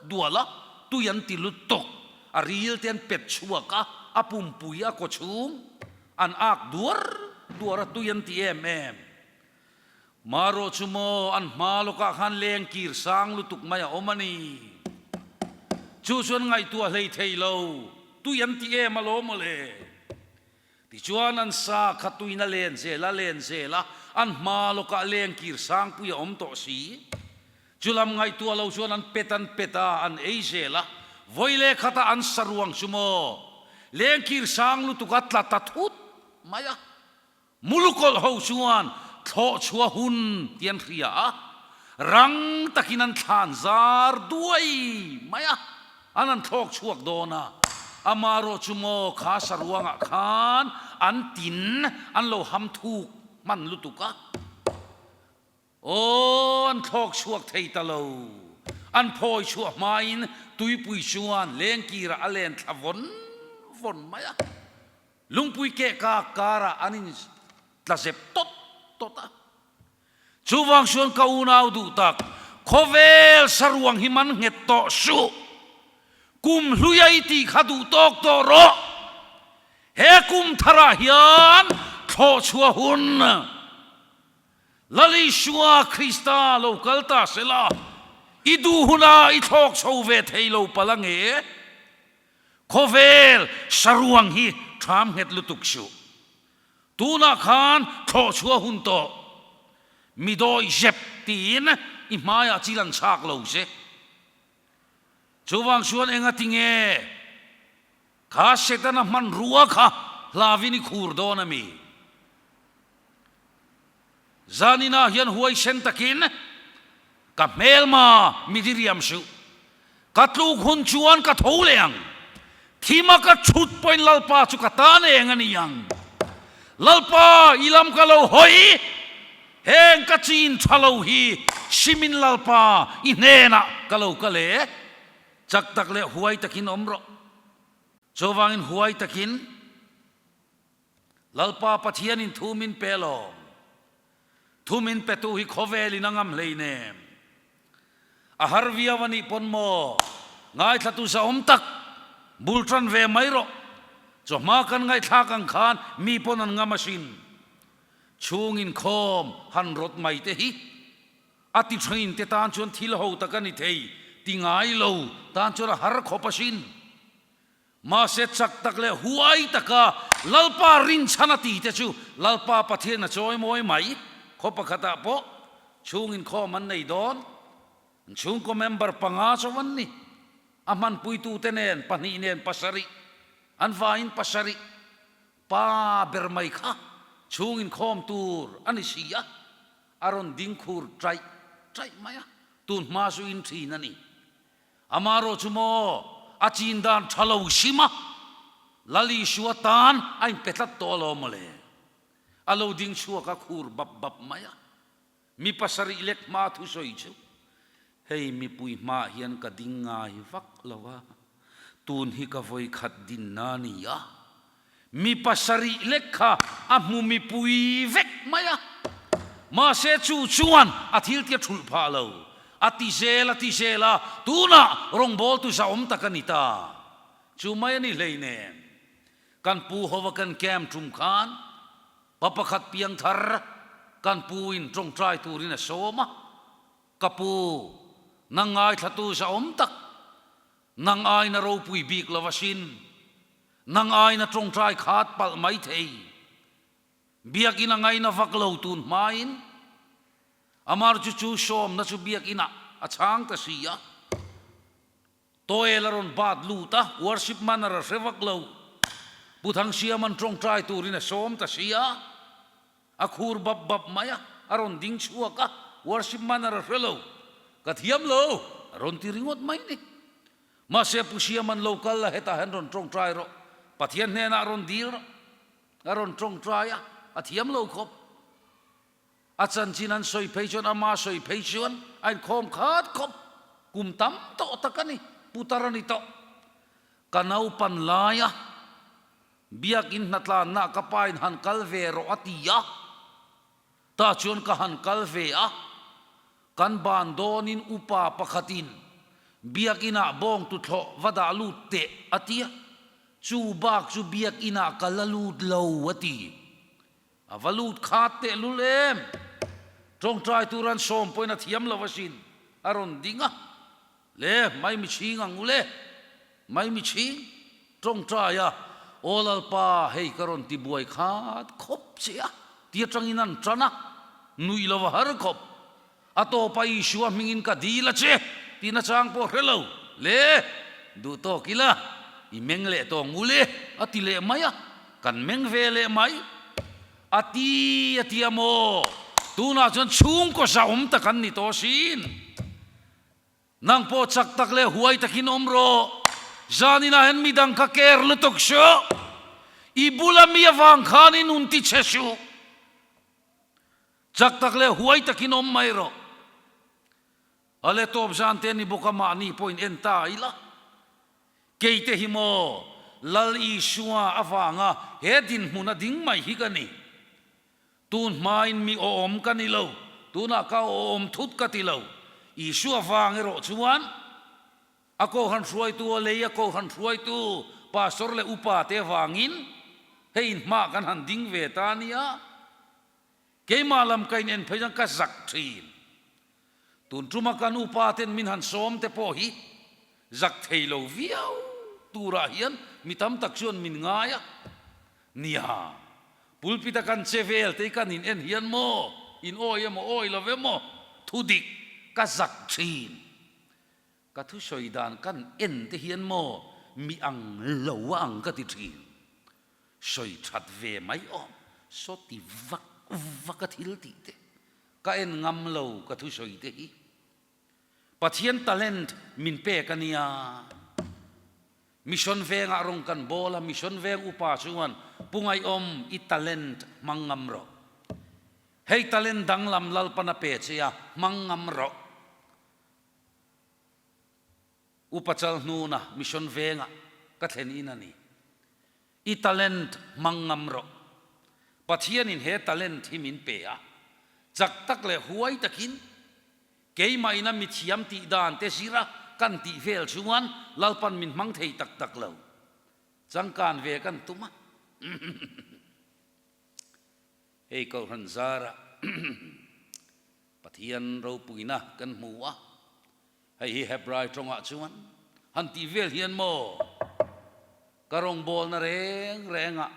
dual a, tui an ti lut tawk, a ril te an pet chhuak a, a pumpui a kawchhung an ak duar duar a, tui an ti em em. Marawh chu maw an hma lawkah khan leng kir sang lutuk mai a awm a ni. Chu chuan ngaihtuah hlei thei lo, tui an ti em alawm mawle. Tichuan an sa kha tuin a len zel a len zel a, an hma lawkah lengkir sangpui a awm tawh si. Chulam ngaihtuah lo chuan an pet an pet a, an ei zel a, vawi leh khatah an sa ruang chu maw lengkir sang lutuk a tla ta thut mai a. Mulukawlh ho chuan thlawh chhuah hun ti an hria a, rang takin an thlan zar duai mai a. An an thlawk chhuak dawn a, amarawh chu maw kha saruangah khan an tin an lo ham thuk hman lutuk a, aw an thlawk chhuak thei ta lo, an phawi chhuah hmain tuipui chuan lengkirah a len thla vawn vawn mai a, lungpui keh kak karah an in tla zep tawt tawt a. Chuvang chuan ka unau duh tak, khawvel saruang hi man nghet tawh suh. Kum hluia i tih kha duh tawk tawh rawh. He kum tharah hian thlawh chhuah hun Lal Isua Krista lo kal ta sela, i duh hunah i thlawk chho ve thei lo palh ange. Khawvel saruang hi ṭham nghet lutuk suh. Tunah khan thlawh chhuah hun tawh mi dawi zep tiin i hmaiah chil an chhak lo che. Chuvang chuan enga tinge kha Setana hmanrua kha hlavin i khur dawn a mi? Zaninah hian huaisen takin ka hmelma mi diriam suh. Ka tluk hun chuan ka tho leh ang. Thima ka chhut pawhin Lalpa chu ka tan eng a ni ang. Lalpa, i lam ka lo hawi, heng ka chin tha lo hi simin Lalpa i hnenah ka lo kal e. Chak tak leh huai takin awm rawh. Chuvangin huai takin Lalpa Pathianin thu min pe lawm. Thu min petu hi khawvelin a ngam hleinem. A har viau a nih pawn maw? Ngaithlatu zahawm tak, bul tan ve mai rawh. Chawhma kan ngaihthlak ang khan mi pawn an ngam asin. Chhung inkhawm han rawt mai te hi a ti thain te tan chuan thil ho tak a ni thei ti ngai lo tan chuan a har khawp asin. Mahse chak tak leh huai taka Lalpa rinchhan a ti te chu Lalpa Pathian a chawi mawi mai. Khaw pakhatah pawh chhung inkhawm an nei dawn. An chhungkaw member panga chauh an ni. A hmanpuitute nen pahnih nen pasarih, an vaiin pasarih pa ber mai kha chhung inkhawm tur a ni si a, a rawn ding khur taih taih mai a, tun hma chu in thin a ni. Amaherawh chu maw a chin dan tha lo hrim a, Lal Isua tan a inpe tlat tawh alawm mawle. A lo ding chhuak a khur bap bap mai a, mi pasarih lek hma thusawi chu hei mipui hmaah hian ka ding ngai vak lo a, tun hi ka vawi khat dinna a ni a, mi pasarih lek kha a hmu mipui vek mai a, mahse chu chuan a thil tia thulh phah lo, a ti zel a ti zel a, tunah rawngbawltu zahawm tak a ni ta, chu mai a ni hleinem. Kan pu hova kan camp tum khan pa pakhat piang thar kan pu in tawngtai turin a sawm a, ka pu nang ngaithlatu zahawm tak, nang aina ropui bik lo asin, nang aina tawngtai khat palh mai thei, biakin a ngaina vak lo tun hmain amar chu chu sawmna chu biakinah a chhang ta si a. Toel a rawn bat lut a, worship manner a hre vak lo. Pu Thangsiaman tawngtai turin a sawm ta si a, a khur bap bap mai a, a rawn ding chhuak a, worship manner a hre lo. Ka thiam lo, a rawn ti ringawt mai ni. Mahse Pu Siaman lo kal la hetah hian rawn tawngtai rawh, Pathian hnenah rawn dil rawh, a rawn tawngtai a, a thiam lo khawp. A chanchin an sawi phei chuan ama sawi phei chuan a inkhawm khat khawp, kum tam tawh tak a ni, putar a ni tawh. Ka naupan laia biakin hnatlanna ka pain han kal ve rawh a ti a, tah chuan ka han kal ve a, kan ban dawnin upa pakhatin biakinah bawng tuthlawh va dah lut teh a ti a, chu bak chu biakinah ka la lut lo a ti. A va lut khat tehlul em? Tawngtai tur an sawm pawhin a thiam lo asin, a rawn ding a. Le, mai mi chhing ang u le, mai mi chhing, tawngtai a, Aw Lalpa, hei ka rawn ti buai khat khawp che a, ti atangin an tan a, nuih lo a har khawp. A tawpa Isua hmingin ka dil a che, tihna chang pawh hre lo. Le, duh tawk ila, i meng leh tawh ang u le, a ti leh mai a, kan meng ve leh mai. A ti a ti a maw? Tunah chuan chhungkaw zahawm tak an ni tawh asin. Nang pawh chak tak leh huai takin awm rawh. Zaninah hian midang kha care lutuk suh. I bula mi avang khan i nun ti chhe suh. Chak tak leh huai takin awm mai rawh. A le tawp zan te ni bawk a mahni pawhin en ta ila. Keite hi maw Lal Isua avanga he dinhmun a ding mai hi ka ni. Tun hmain mi awm ka ni lo, tunah ka awm thut ka ti lo. Isua vang erawh chuan a kohhran hruaitu, a lei a kohhran hruaitu pastor leh upa te avangin hei inhmah kan han ding ve ta nia. Keimah lam ka in en phei chuan ka zak thin. Tun tuma kan upa ten min han sawm te pawh hi zak thei lo viau turah hian mi tam tak chuan min ngai a. Nia, pulpit a kan che vel te hi kan in en hian maw, in awi emaw awi lo emaw thu dik ka zak thin. Ka thusawi dan kan en te hian maw mi ang lo a ang ka ti thin. Sawi that ve mai awm, saw ti vak vak a thil tih te ka en ngam lo ka thusawi te hi. Pathian talent min pek a nia. Mission vengah rawng kan bawl a, Mission veng upa chuan Pu Ngaihawm i talent hmang ngam rawh. Hei talent danglam Lalpan a pe che a, hmang ngam rawh. Upa Chalhnuna Mission vengah ka thlen in a ni. I talent hmang ngam rawh. Pathianin he talent hi min pe a, chak tak leh huai takin keimah ina mithiam tih dan te zira kan tih vel chuan Lalpan min hmang thei tak tak lo. Changkan ve kan tum a. Hei Kohhran zarah Pathian ropuina kan hmu a, hei hi Hebrai tawngah chuan han tih vel hian maw? Ka rawngbawlna reng rengah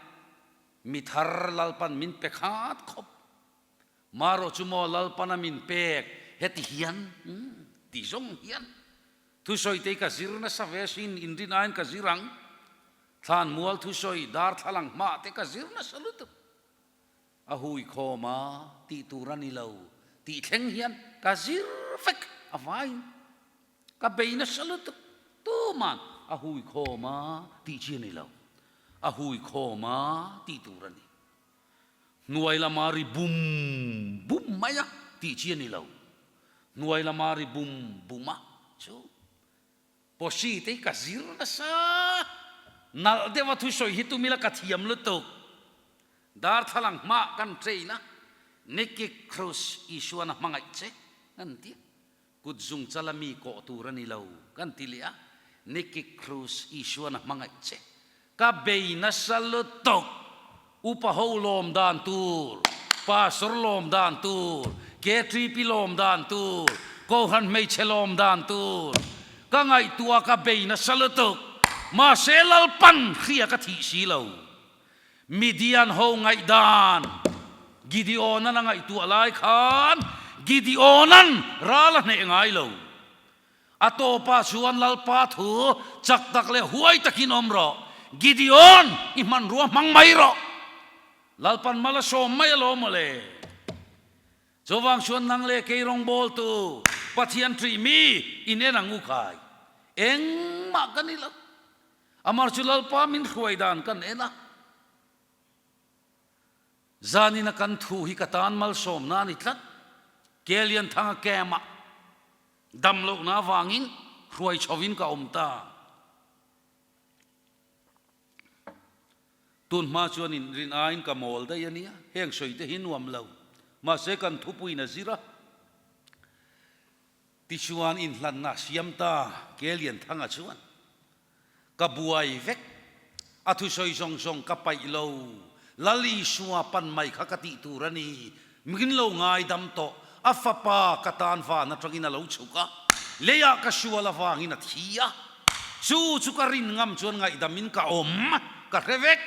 mi thar Lalpan min pe khat khawp. Marawh chu maw Lalpana min pek heti hian ti zawng hian thusawi te hi ka zir nasa ve sin inrin aiin ka zir ang. Thlanmual thusawi darthlalang hmah te ka zir nasa lutuk. A hui khawm a tih tur a ni lo tih thleng hian ka zir vek a vaiin ka bei nasa lutuk tuman a hui khawm a tih chi a ni lo a hui khawm a tih tur a ni hnuai lama ri bum bum mai a tih chi a ni lo hnuai lama ri bum bum a chu Posi te hi ka zir nasa. Nalh deuha thusawi hi tumila ka thiam lutuk. Darthlalang hmaah kan train a, Nicky Cruz Isuan a hmangaih che kan ti a, kut zung chala mi kawh tur a ni lo kan ti leh a, Nicky Cruz Isuan a hmangaih che. Ka bei nasa lutuk. Upa ho lawm dan tur, pastor lawm dan tur, KTP lawm dan tur, Kohhran hmeichhe lawm dan tur. Ka ngaihtuah ka bei nasa lutuk. Mahse Lalpan hria ka thih si lo. Midian ho ngaihdan Gideonan a ngaihtuah lai khan Gideonan ral a hneh ngai lo. A tawpah chuan Lalpa thu chak tak leh huai takin awm rawh. Gideon, i hmanrua hmang mai rawh. Lalpan mal a sawm mai alawm mawle. Chuvang chuan nang leh kei rawngbawltu Pathian ṭih mi in en ang u khai. Engmah ka ni lo. Amar chu Lalpa min hruai dan kan en a. Zanina kan thu hi ka tan malsawmna a ni tlat. Kelianthanga camp-ah dam lohna avangin hruai chhovin ka awm ta. Tun hma chuan in rin aiin ka mawl daih a nia, heng sawi te hi nuam lo. Mahse kan thupuiin a zir a. Tichuan inhlanna a siam ta Kelianthanga chuan. Ka buai vek. A thusawi zawng zawng ka paih lo. Lal Isua pan mai kha ka tih tur a ni. Min lo ngaidam tawh. A fapa ka tan van atangin a lo chhuk a. Leiah ka sual avangin a thi a. Chu chu ka rin ngam chuan ngaihdamin ka awm. Ka hre vek.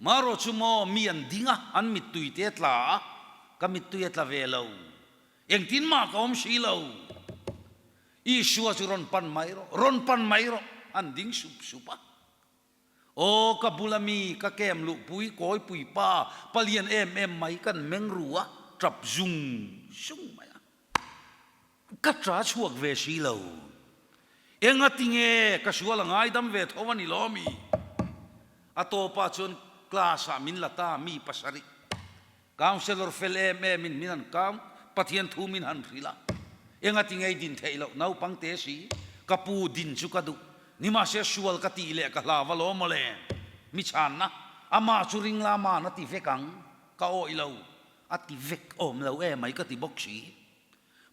Marawh chu maw mi an ding a, an mittui te a tla a. Ka mittui a tla ve lo. Engtin mah ka awm si lo. Isua chu rawn pan mai rawh, rawn pan mai rawh, an ding sup sup a. Aw, ka bula mi, ka kem luhpui, kawipui pa, palian em em mai kan meng ru a, tap zung zung mai a. Ka ta chhuak ve si lo. Engati nge ka sual a ngaidam ve tho a ni lo mi? A tawpah chuan class ah min la ta mi pasarih. Councillor fel em em in min han count, Pathian thu min han hrilh a, engati ngei din theih loh naupang te si, ka pu din chu ka duh, nimahse sual ka tih leh ka hlau alawm mawle, mi chhanna, amah chu ring la man a ti vek ang, ka awih lo, a ti vek awm lo emai ka ti bawk si.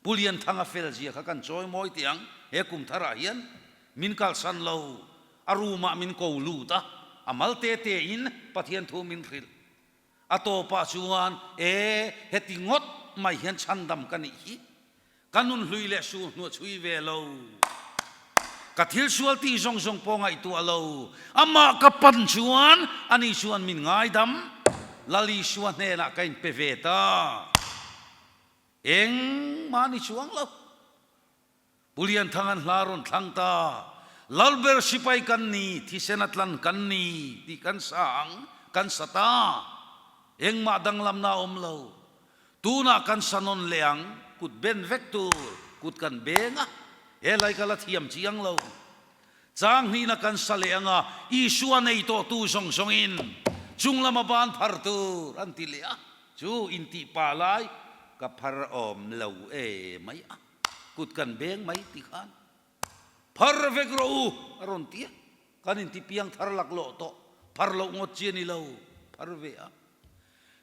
Pu Lianthanga fel zia kha kan chawi mawi teh ang, he kum tharah hian min kalsan lo, a room ah min ko lut a, a mal te te in Pathian thu min hrilh. A tawpah chuan, E, heti ngawt mai hian chhandam ka nih hi. Ka nun hlui leh sur hnuah chhui ve lo. Ka thil sual tih zawng zawng pawh ngaihtuah lo. Amah ka pan chuan ani chuan min ngaidam. Lal Isua hnenah ka inpe ve ta. Engmah ni chuang lo. Pu Lianthang an hla rawn thlang ta. Lalber sipai kan ni, thisen a tlan kan ni tih kan sa ang, kan sa ta. Engmah danglamna a awm lo. Tunah kan sa nawn leh ang, kut ben vek tur, kut kan beng a, he lai ka la thiam chiang lo. Chang hnihna kan sa leh ang a, Isua nei tawhtu zawng zawngin chung lama ban phar tur an ti leh a, chu intih pa lai ka phar awm lo e mai a. Kut kan beng mai ti khan phar vek rawh u a rawn ti a, kan inti piang thar laklawh tawh, phar loh ngawt chi a ni lo, phar ve a,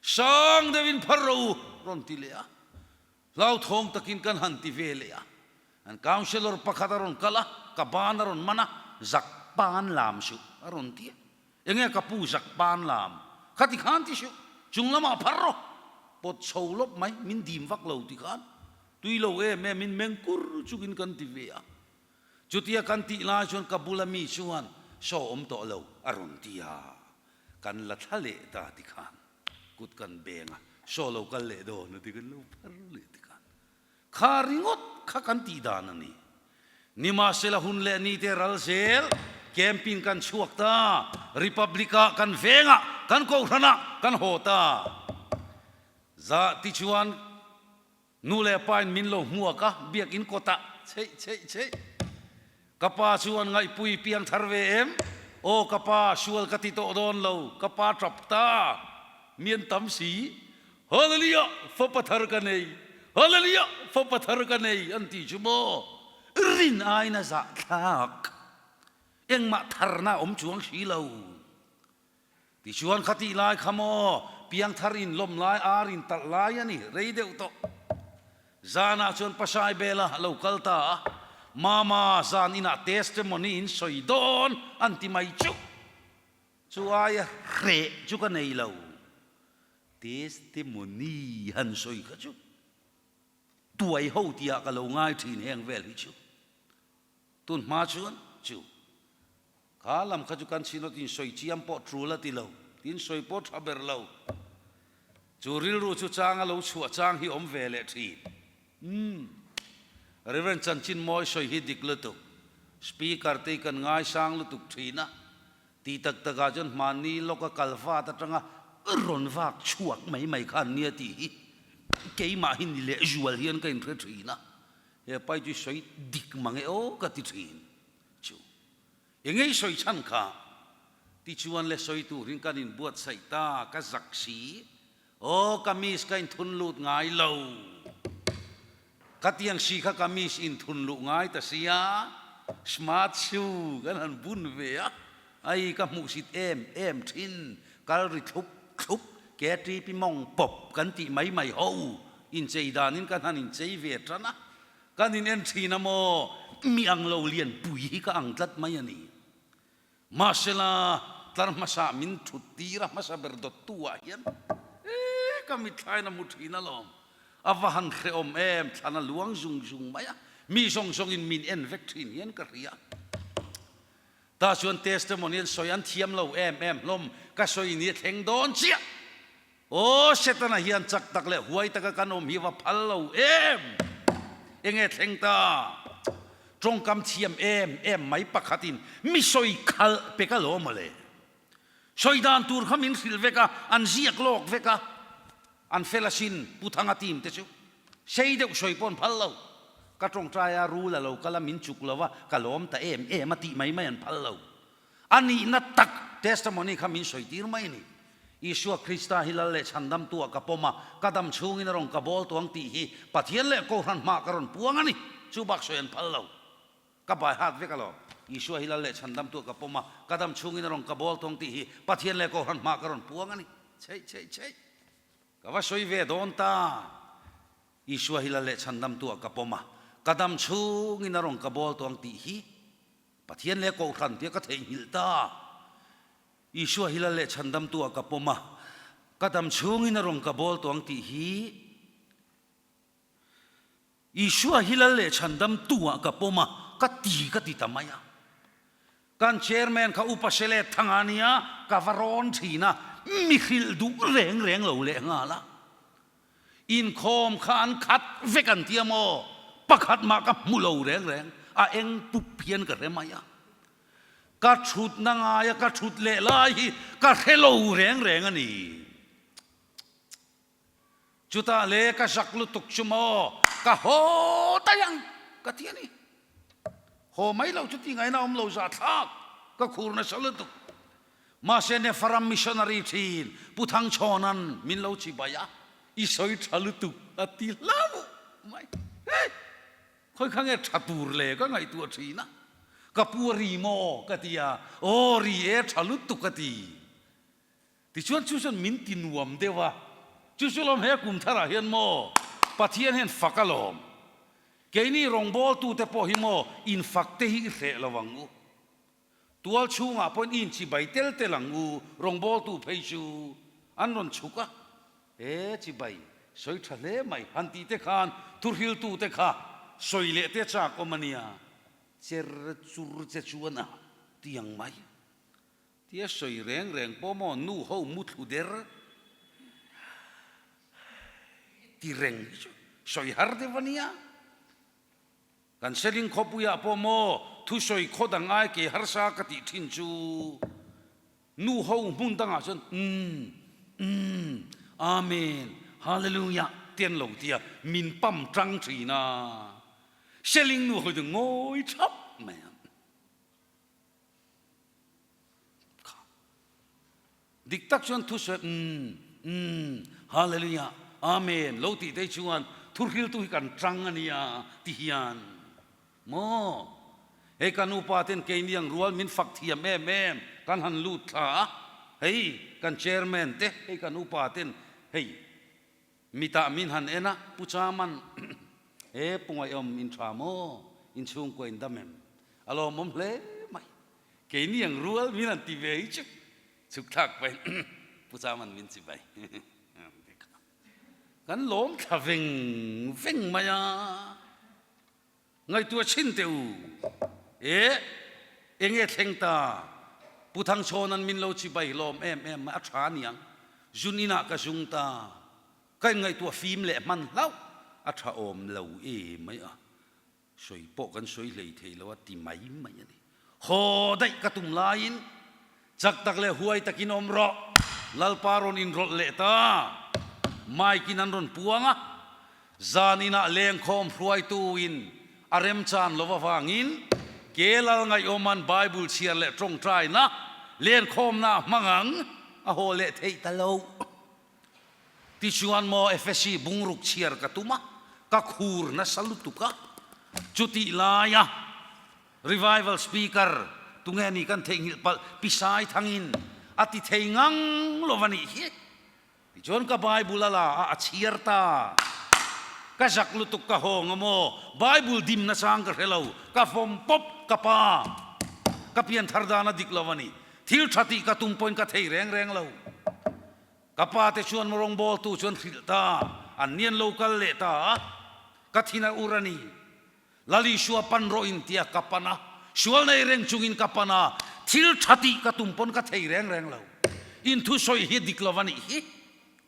sang deuhin phar rawh u rawn ti leh a, hlauthawng takin kan han ti ve leh a, an councillor pakhat a rawn kal a, ka ban a rawn man a, zak pan lam suh a rawn ti a, Enge ka pu zak pan lam kha ti khan ti suh, chung lamah phar rawh, pawt chho lawp mai, min dim vak lo ti khan tui lo em em in meng kur chungin kan ti ve a. Chutia kan tih lai chuan ka bula mi chuan Saw awm tawh lo a rawn ti a, kan la thla leh ta ti khan kut kan beng a, saw lo kal leh dawn a ti kan lo phar leh ti khan kha ringawt kha kan tih dan a ni. Nimahsela hun leh ni te ral zel camping kan chhuak ta, Republic ah kan veng ah kan kohhran ah kan haw ta. Zah tichuan Nu leh pa in min lo hmuak a, biakinn kawtah cheih cheih cheih. Ka pa chu an ngaihpui piang thar ve em? Aw ka pa, sual ka ti tawh dawn lo, ka pa tap ta. Mi an tam si. Hallelujah, fapa thar ka nei. Hallelujah, fapa thar ka nei an ti chu maw? Rin aiin a zahthlak. Engmah tharna a awm chuang si lo. Tichuan kha tih lai kha maw piangthar in lawm lai ar in talh lai a ni rei deuh tawh. Zanah chuan Pasai Bela a lo kal ta a, Mama zan inah testimony in sawi dawn an ti mai chu. Chu aia hreh chu ka nei lo. Testimony han sawi kha chu tuai ho tihah ka lo ngai thin heng vel hi chu. Tun hma chuan chu kha lam kha chu kan chhinawt in sawi chiam pawh tul a ti lo, tin sawi pawh tha ber lo. Chu rilru chu chang a lo chhuah chang hi awm ve leh thin. Umm. Reverend Chanchin Mawi sawi hi dik lutuk. Speaker te hi kan ngaisang lutuk thin a. Tih tak takah chuan hmanni lawka kal vat atanga rawn vak chhuak mai mai kha an nia tih hi keimah hi ni leh zual hian ka inhre thin a. He pai chu sawi dik mang e aw ka ti thin chu. Engei sawi chhan kha tichuan le sawi turin kan inbuatsaih ta ka zak si. Aw kamis ka inthun lut ngai lo. Ka tiang si kha kamis inthun luh ngai ta sia smart shoe kan han bun ve a. Ai ka hmuhsit em em thin kal ri thlup thlup KTP mawng pawp kan tih mai mai ho inchei danin kan han inchei ve tan a, kan in en thin a maw mi ang lo lian pui hi ka ang tlat mai a ni. Mahsela tlar hmasa min thut tir a hmasa ber dawttu ah hian e ka mitthlain a hmu thin alawm, a va han hrehawm em thlan a luang zung zung mai a, mi zawng zawngin min en vek thin hian ka hria. Tah chuan testimony an sawi an thiam lo em em hlawm, ka sawi ni a thleng dawn chiah. Aw Setana hian chak tak leh huai taka kan awm hi va phal lo em! Enge thleng ta? Tawngkam thiam em em mai pakhatin mi sawi khalh pe ka lo mawle. Sawi dan tur kha min hrilh vek a, an ziak lawk vek a, an fel asin Pu Thanga team te chu. Sei deuh sawi pawh an phal lo. Ka tawngtai a rul a lo kal a min chuk lo a, ka lawm ta em em a tih mai mai an phal lo. A nihna tak testimony kha min sawi tir mai a ni. Isua Krista hi Lal leh Chhandamtu ah ka pawm a, ka dam chhungin a rawn ka bawl tuang tih hi Pathian leh Kohhran hmaah ka rawn puang a ni. Chu bak sawi an phal lo. Ka bai hat vek alawm. Isua hi Lal leh Chhandamtu ah ka pawm a, ka dam chhungin a rawn ka bawl tuang tih hi Pathian leh Kohhran hmaah ka rawn puang a ni. Chheih chheih chheih. Ka va sawi ve dawn ta. Isua hi Lal leh Chhandamtu ah ka pawm a, ka dam chhungin a rawn ka bawl tawh ang tih hi Pathian leh Kohhran tia ka theihnghilh ta. Isua hi Lal leh Chhandamtu ah ka pawm a, ka dam chhungin a rawn ka bawl tawh ang tih hi Isua hi Lal leh Chhandamtu ah ka pawm a, ka ti ka ti ta mai a. Kan Chairman kha Upa Selet Thanga nia ka va rawn thin a, mi hrilh duh reng reng lo leh nghal a. Inkhawm kha an khat vek an tia maw? Pakhat mah ka hmu lo reng reng, a eng pup hian ka hre mai a. Ka thutna ngaia ka thut leh lai hi ka hre lo reng reng a ni. Chutah le ka zak lutuk chu maw ka haw daih ang ka ti a ni. Haw mai lo chu ti ngaina awm lo zahthlak ka khur nasa lutuk. Mahse Nepharam missionary thin Pu Thangchhawnan min lo chibai a, i sawi tha lutuk a ti hlauh mai. Hei! Khawi kha nge tha tur le ka ngaihtuah thin a, ka pu a ri maw ka ti a, aw ri e tha lutuk a ti. Tichuan chu chuan min ti nuam deuh a, chu chu lawm he kum tharah hian maw Pathian hian fak a lawm. Keini rawngbawltute pawh hi maw infak te hi i hreh lo ang u. Tual chhungah pawhin i inchibai tel tel ang u, rawngbawltu phei chu an rawn chhuk a, he chibai sawi tha hle mai han tih te khan thuhriltute kha sawi leh te chak awm a nia, cher chur che chuan a ti ang mai. Tia sawi reng reng pawh maw nu ho muthlu der ti reng hi chu sawi har deuh a nia. Kan Seling khawpuiah pawh maw thusawi khaw dang ai ke harsa ka tih thin chu nu ho hmun dangah chuan umm umm Amen Hallelujah te an lo ti a, min pam tang thin a. Seling nu ho chu ngawi thap mai a. Dik tak chuan thusawi umm umm Hallelujah Amen lo tih te chuan thuhriltu hi kan tang a nia ti hian maw hei kan upa ten keini ang rual min fak thiam em em kan han lut thla a hei kan chairman te hei kan upa ten hei Mitah min han en a, Pu Chaman, he Pu Ngaihawm in tha maw? In chhungkua in dam em? A lawmawm hle mai. Keini ang rual min han ti ve hi chu chhuk thlak pahin Pu Chaman min chi bai kan lawm thla veng veng mai a. Ngaihtuah chhin teh u. E, enge thleng ta? Pu Thangchhawna'n min lo chibai hlawm em em mai, a tha aniang. Zun inah ka zung ta. Ka inngaihtuah fim leh hman hlauh, a tha awm lo e mai a. Sawi pawh kan sawi hlei thei lo a ti mai mai a ni. Haw daih ka tum laiin chak tak leh huai takin awm rawh, Lalpa rawn inrawlh leh ta. Mike in an rawn puang a, zan inah lengkhawm hruaituin a remchan lo avangin ke lal ngaihawman Bible chhiar leh tawngtaina lenkhawmna a hmang ang a haw leh theih ta lo. Tichuan maw Efesi bungruk chhiar ka tum a, ka khur nasa lutuk a, chutih laia Revival Speaker, tunge ni kan theihnghilh palh Pisai thangin a ti thei ngang lo va nih hi. Tichuan ka Bible a la a, a chhiar ta. Ka zak lutuk ka hawng a maw, Bible dim nachang ka hre lo, ka fawm pawp ka pa. Ka pianthar dan a dik lo va ni. Thil tha tih ka tum pawhin ka thei reng reng lo. Ka pa te chuan rawngbawltu chuan hrilh ta, an nian lo kal leh ta a, ka thin a ur a ni. Lal Isua pan rawh in tia ka pan a, sual nei reng chungin ka pan a, thil tha tih ka tum pawn ka thei reng reng lo. In thusawi hi dik lo a nih hi.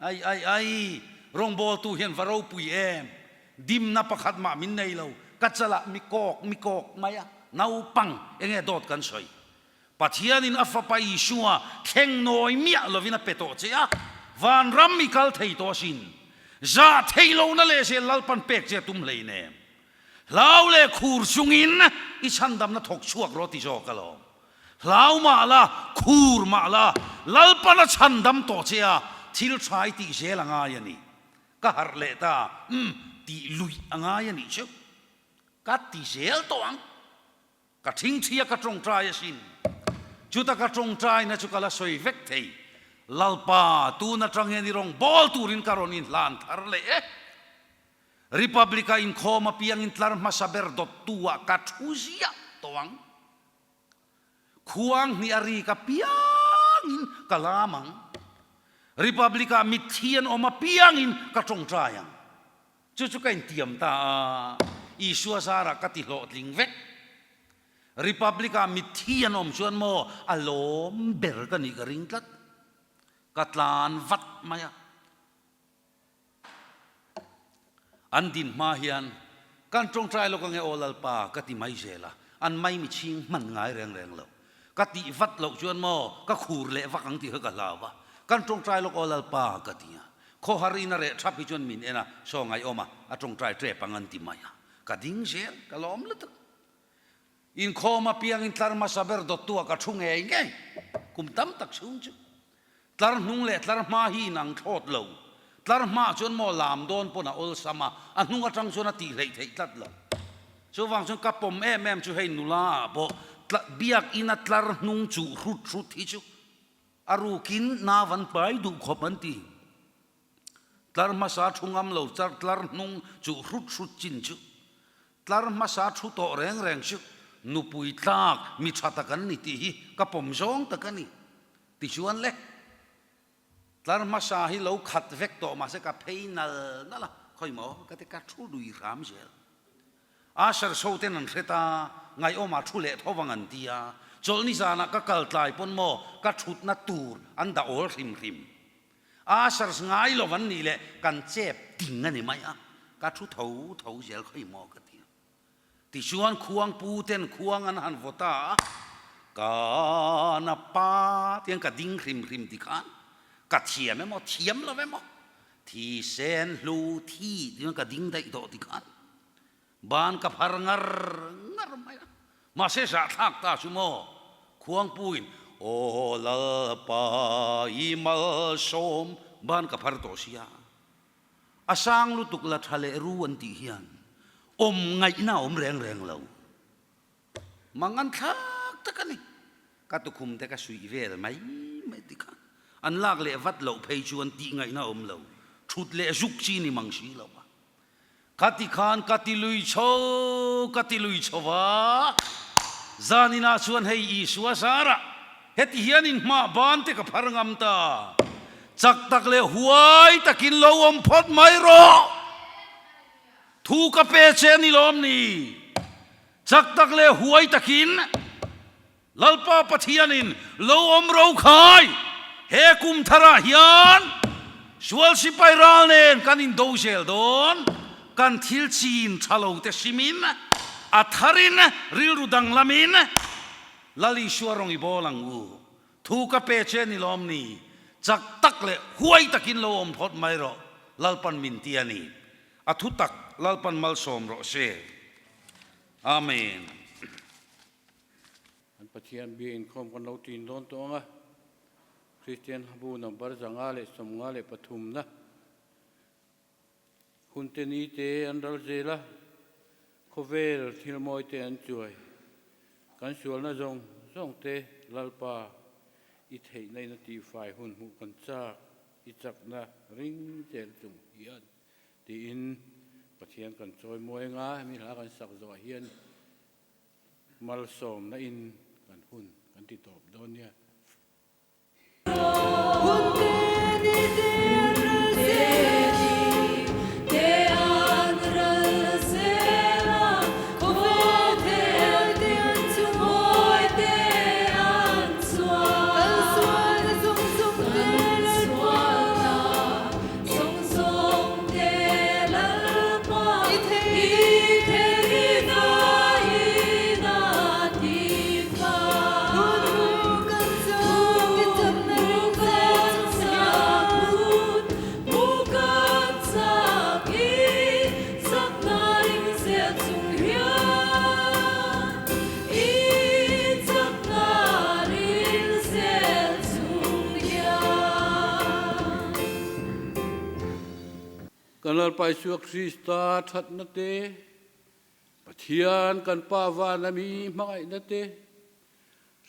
Ai ai ai, rawngbawltu hian va ropui em, dimna pakhat mah min nei lo, ka chalah mi kawk mi kawk mai a, naupang enge dawt kan sawi. Pathianin a Fapa Isua thleng nawi miah lovin a pe tawh che a, vanram i kal thei tawh asin. Zah theih lohna leh zel Lalpan pek che a tum hlei nem. Hlau leh khur chungin i chhandamna thawk chhuak rawh ti zawk alawm. Hlau mah la, khur mah la, Lalpan a chhandam tawh che a, thil tha i tih zel a ngai a ni. Ka harh leh ta, umm, tih luih a ngai a nih cheu. Ka ti zel tawh ang. Ka thingthi a ka tawngtai asin. Chuta ka tawngtaina chu ka la sawi vek thei. Lalpa, tun atang hian i rawn bawl turin ka rawn inhlan thar leh e. Republic-a inkhawm apiangin tlar hmasa ber dawttu-ah ka thu ziah tawh ang. Khuang hnih a rik apiangin ka lam ang. Republic-ah mitthi an awm apiangin ka tawngtai ang. Chu chu ka intiam ta a, Isua zarah ka ti hlawhtling vek. Republic-ah mitthi an awm chuan maw a lawm ber ka nih ka ring tlat. Ka tlan vat mai a. An din hma hian kan tawngtai lawk ange aw Lalpa ka ti mai zel a, an maimi chhing hman ngai reng reng lo. Ka tih vat loh chuan maw ka khur leh vak ang tih kha ka hlau a, kan tawngtai lawk aw Lalpa ka ti a. Khawhar in a reh thap hi chuan min en a, saw ngaihawm a, a tawngtai tep ang an ti mai a. Ka ding zel, ka lawm lutuk. Inkhawm apiangin tlar hmasa ber dawttu ah ka thu ngei ngei, kum tam tak chhung chu. Tlar hnung leh tlar hma hi inang thlawt lo. Tlar hmaah chuan maw lam dawn pawn a awlsam a, a hnung atang chuan a tih hleih theih tlat lo. Chuvang chuan ka pawm em em chu hei nula ah pawh biak ina tlar hnung chuh hrut hrut hi chu A rukin na van pai duh khawp an ti. Tlar hmasa thu ngam lo char tlar hnung chuh hrut hrut chin chu. Tlar hmasa thu tawh reng reng chu nupui tlak mi tha tak an ni tih hi ka pawm zawng tak a ni. Tichuan le, tlar hmasa hi lo khat vek tawh mahse ka phei nal nal a, khawi maw ka ti ka thu lui hram zel. Asher so ten an hre ta, ngaihawmah thu leh tho vang an ti a. Chawlhni zanah ka kal tlai pawn maw ka thutna tur an dah awl hrim hrim. Ushers ngai lo an nih leh kan chep ting a ni mai a, ka thu tho tho zel khawi maw ka ti a. Tichuan khuang pu ten khuang an han vaw ta a, ka na pa tiang ka ding hrim hrim tikhan ka thiam emaw thiam lo emaw thisen hlu thi tiang ka ding daih tawh tikhan ban ka phar ngar ngar mai a. Mahse zahthlak ta chu maw khuangpuiin Aw Lalpa i malsawm ban ka phar tawh sia. A sang lutuk la tha leh ru an tih hian awm ngaihna a awm reng reng lo. Mang an thlak tak a ni. Ka tukhum te ka suih vel mai mai tikhan an lak leh vat loh phei chuan tih ngaihna a awm lo. Thut leh zuk chi ni mang si lo a. Ka ti khan ka ti lui chho, ka ti lui chho va. Zaninah chuan hei Isua zarah heti hian inhmah ban te ka phar ngam ta. Chak tak leh huai takin lo awm phawt mai rawh. Thu ka pe che ni lawm ni. Chak tak leh huai takin Lalpa Pathianin lo awm ro khai, he kum tharah hian sual sipai ral nen kan indo zel dawn, kan thil chin tha lo te hrimin, a tharin rilru danglamin Lal Isua rawng i bawl ang u. Thu ka pe che ni lawm ni, chak tak leh huai takin lo awm phawt mai rawh, Lalpan min ti a ni. A thu tak Lalpan malsawm rawh se. Amen. An Pathian bia inkhawm kan lo tin dawn tawh ang a, Kristian bu number 553 na hunte ni te an ral zel a, khawvel thil mawi te an chuai. Kan sualna zawng zawng te Lalpa i theihna in a tihfai hun hmuh kan chak i chakna ring zel chung hian tiin Pathian kan chawi mawi anga hemi hla kan sak zawh hian Malsawmna in kan hun kan ti tawp dawn nia. Kan Lalpa Isua Krista thatna te, Pathian kan Pa van a mi hmangaihna te,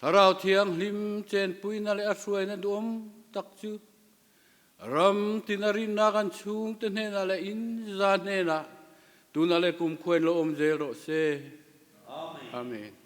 Thlarau Thianghlim chenpuina leh a hruaina duhawm tak chu ram tina rinna kan chhungte hnenah leh inza hnenah tunah leh kumkhuain lo awm zel rawh se. Amen.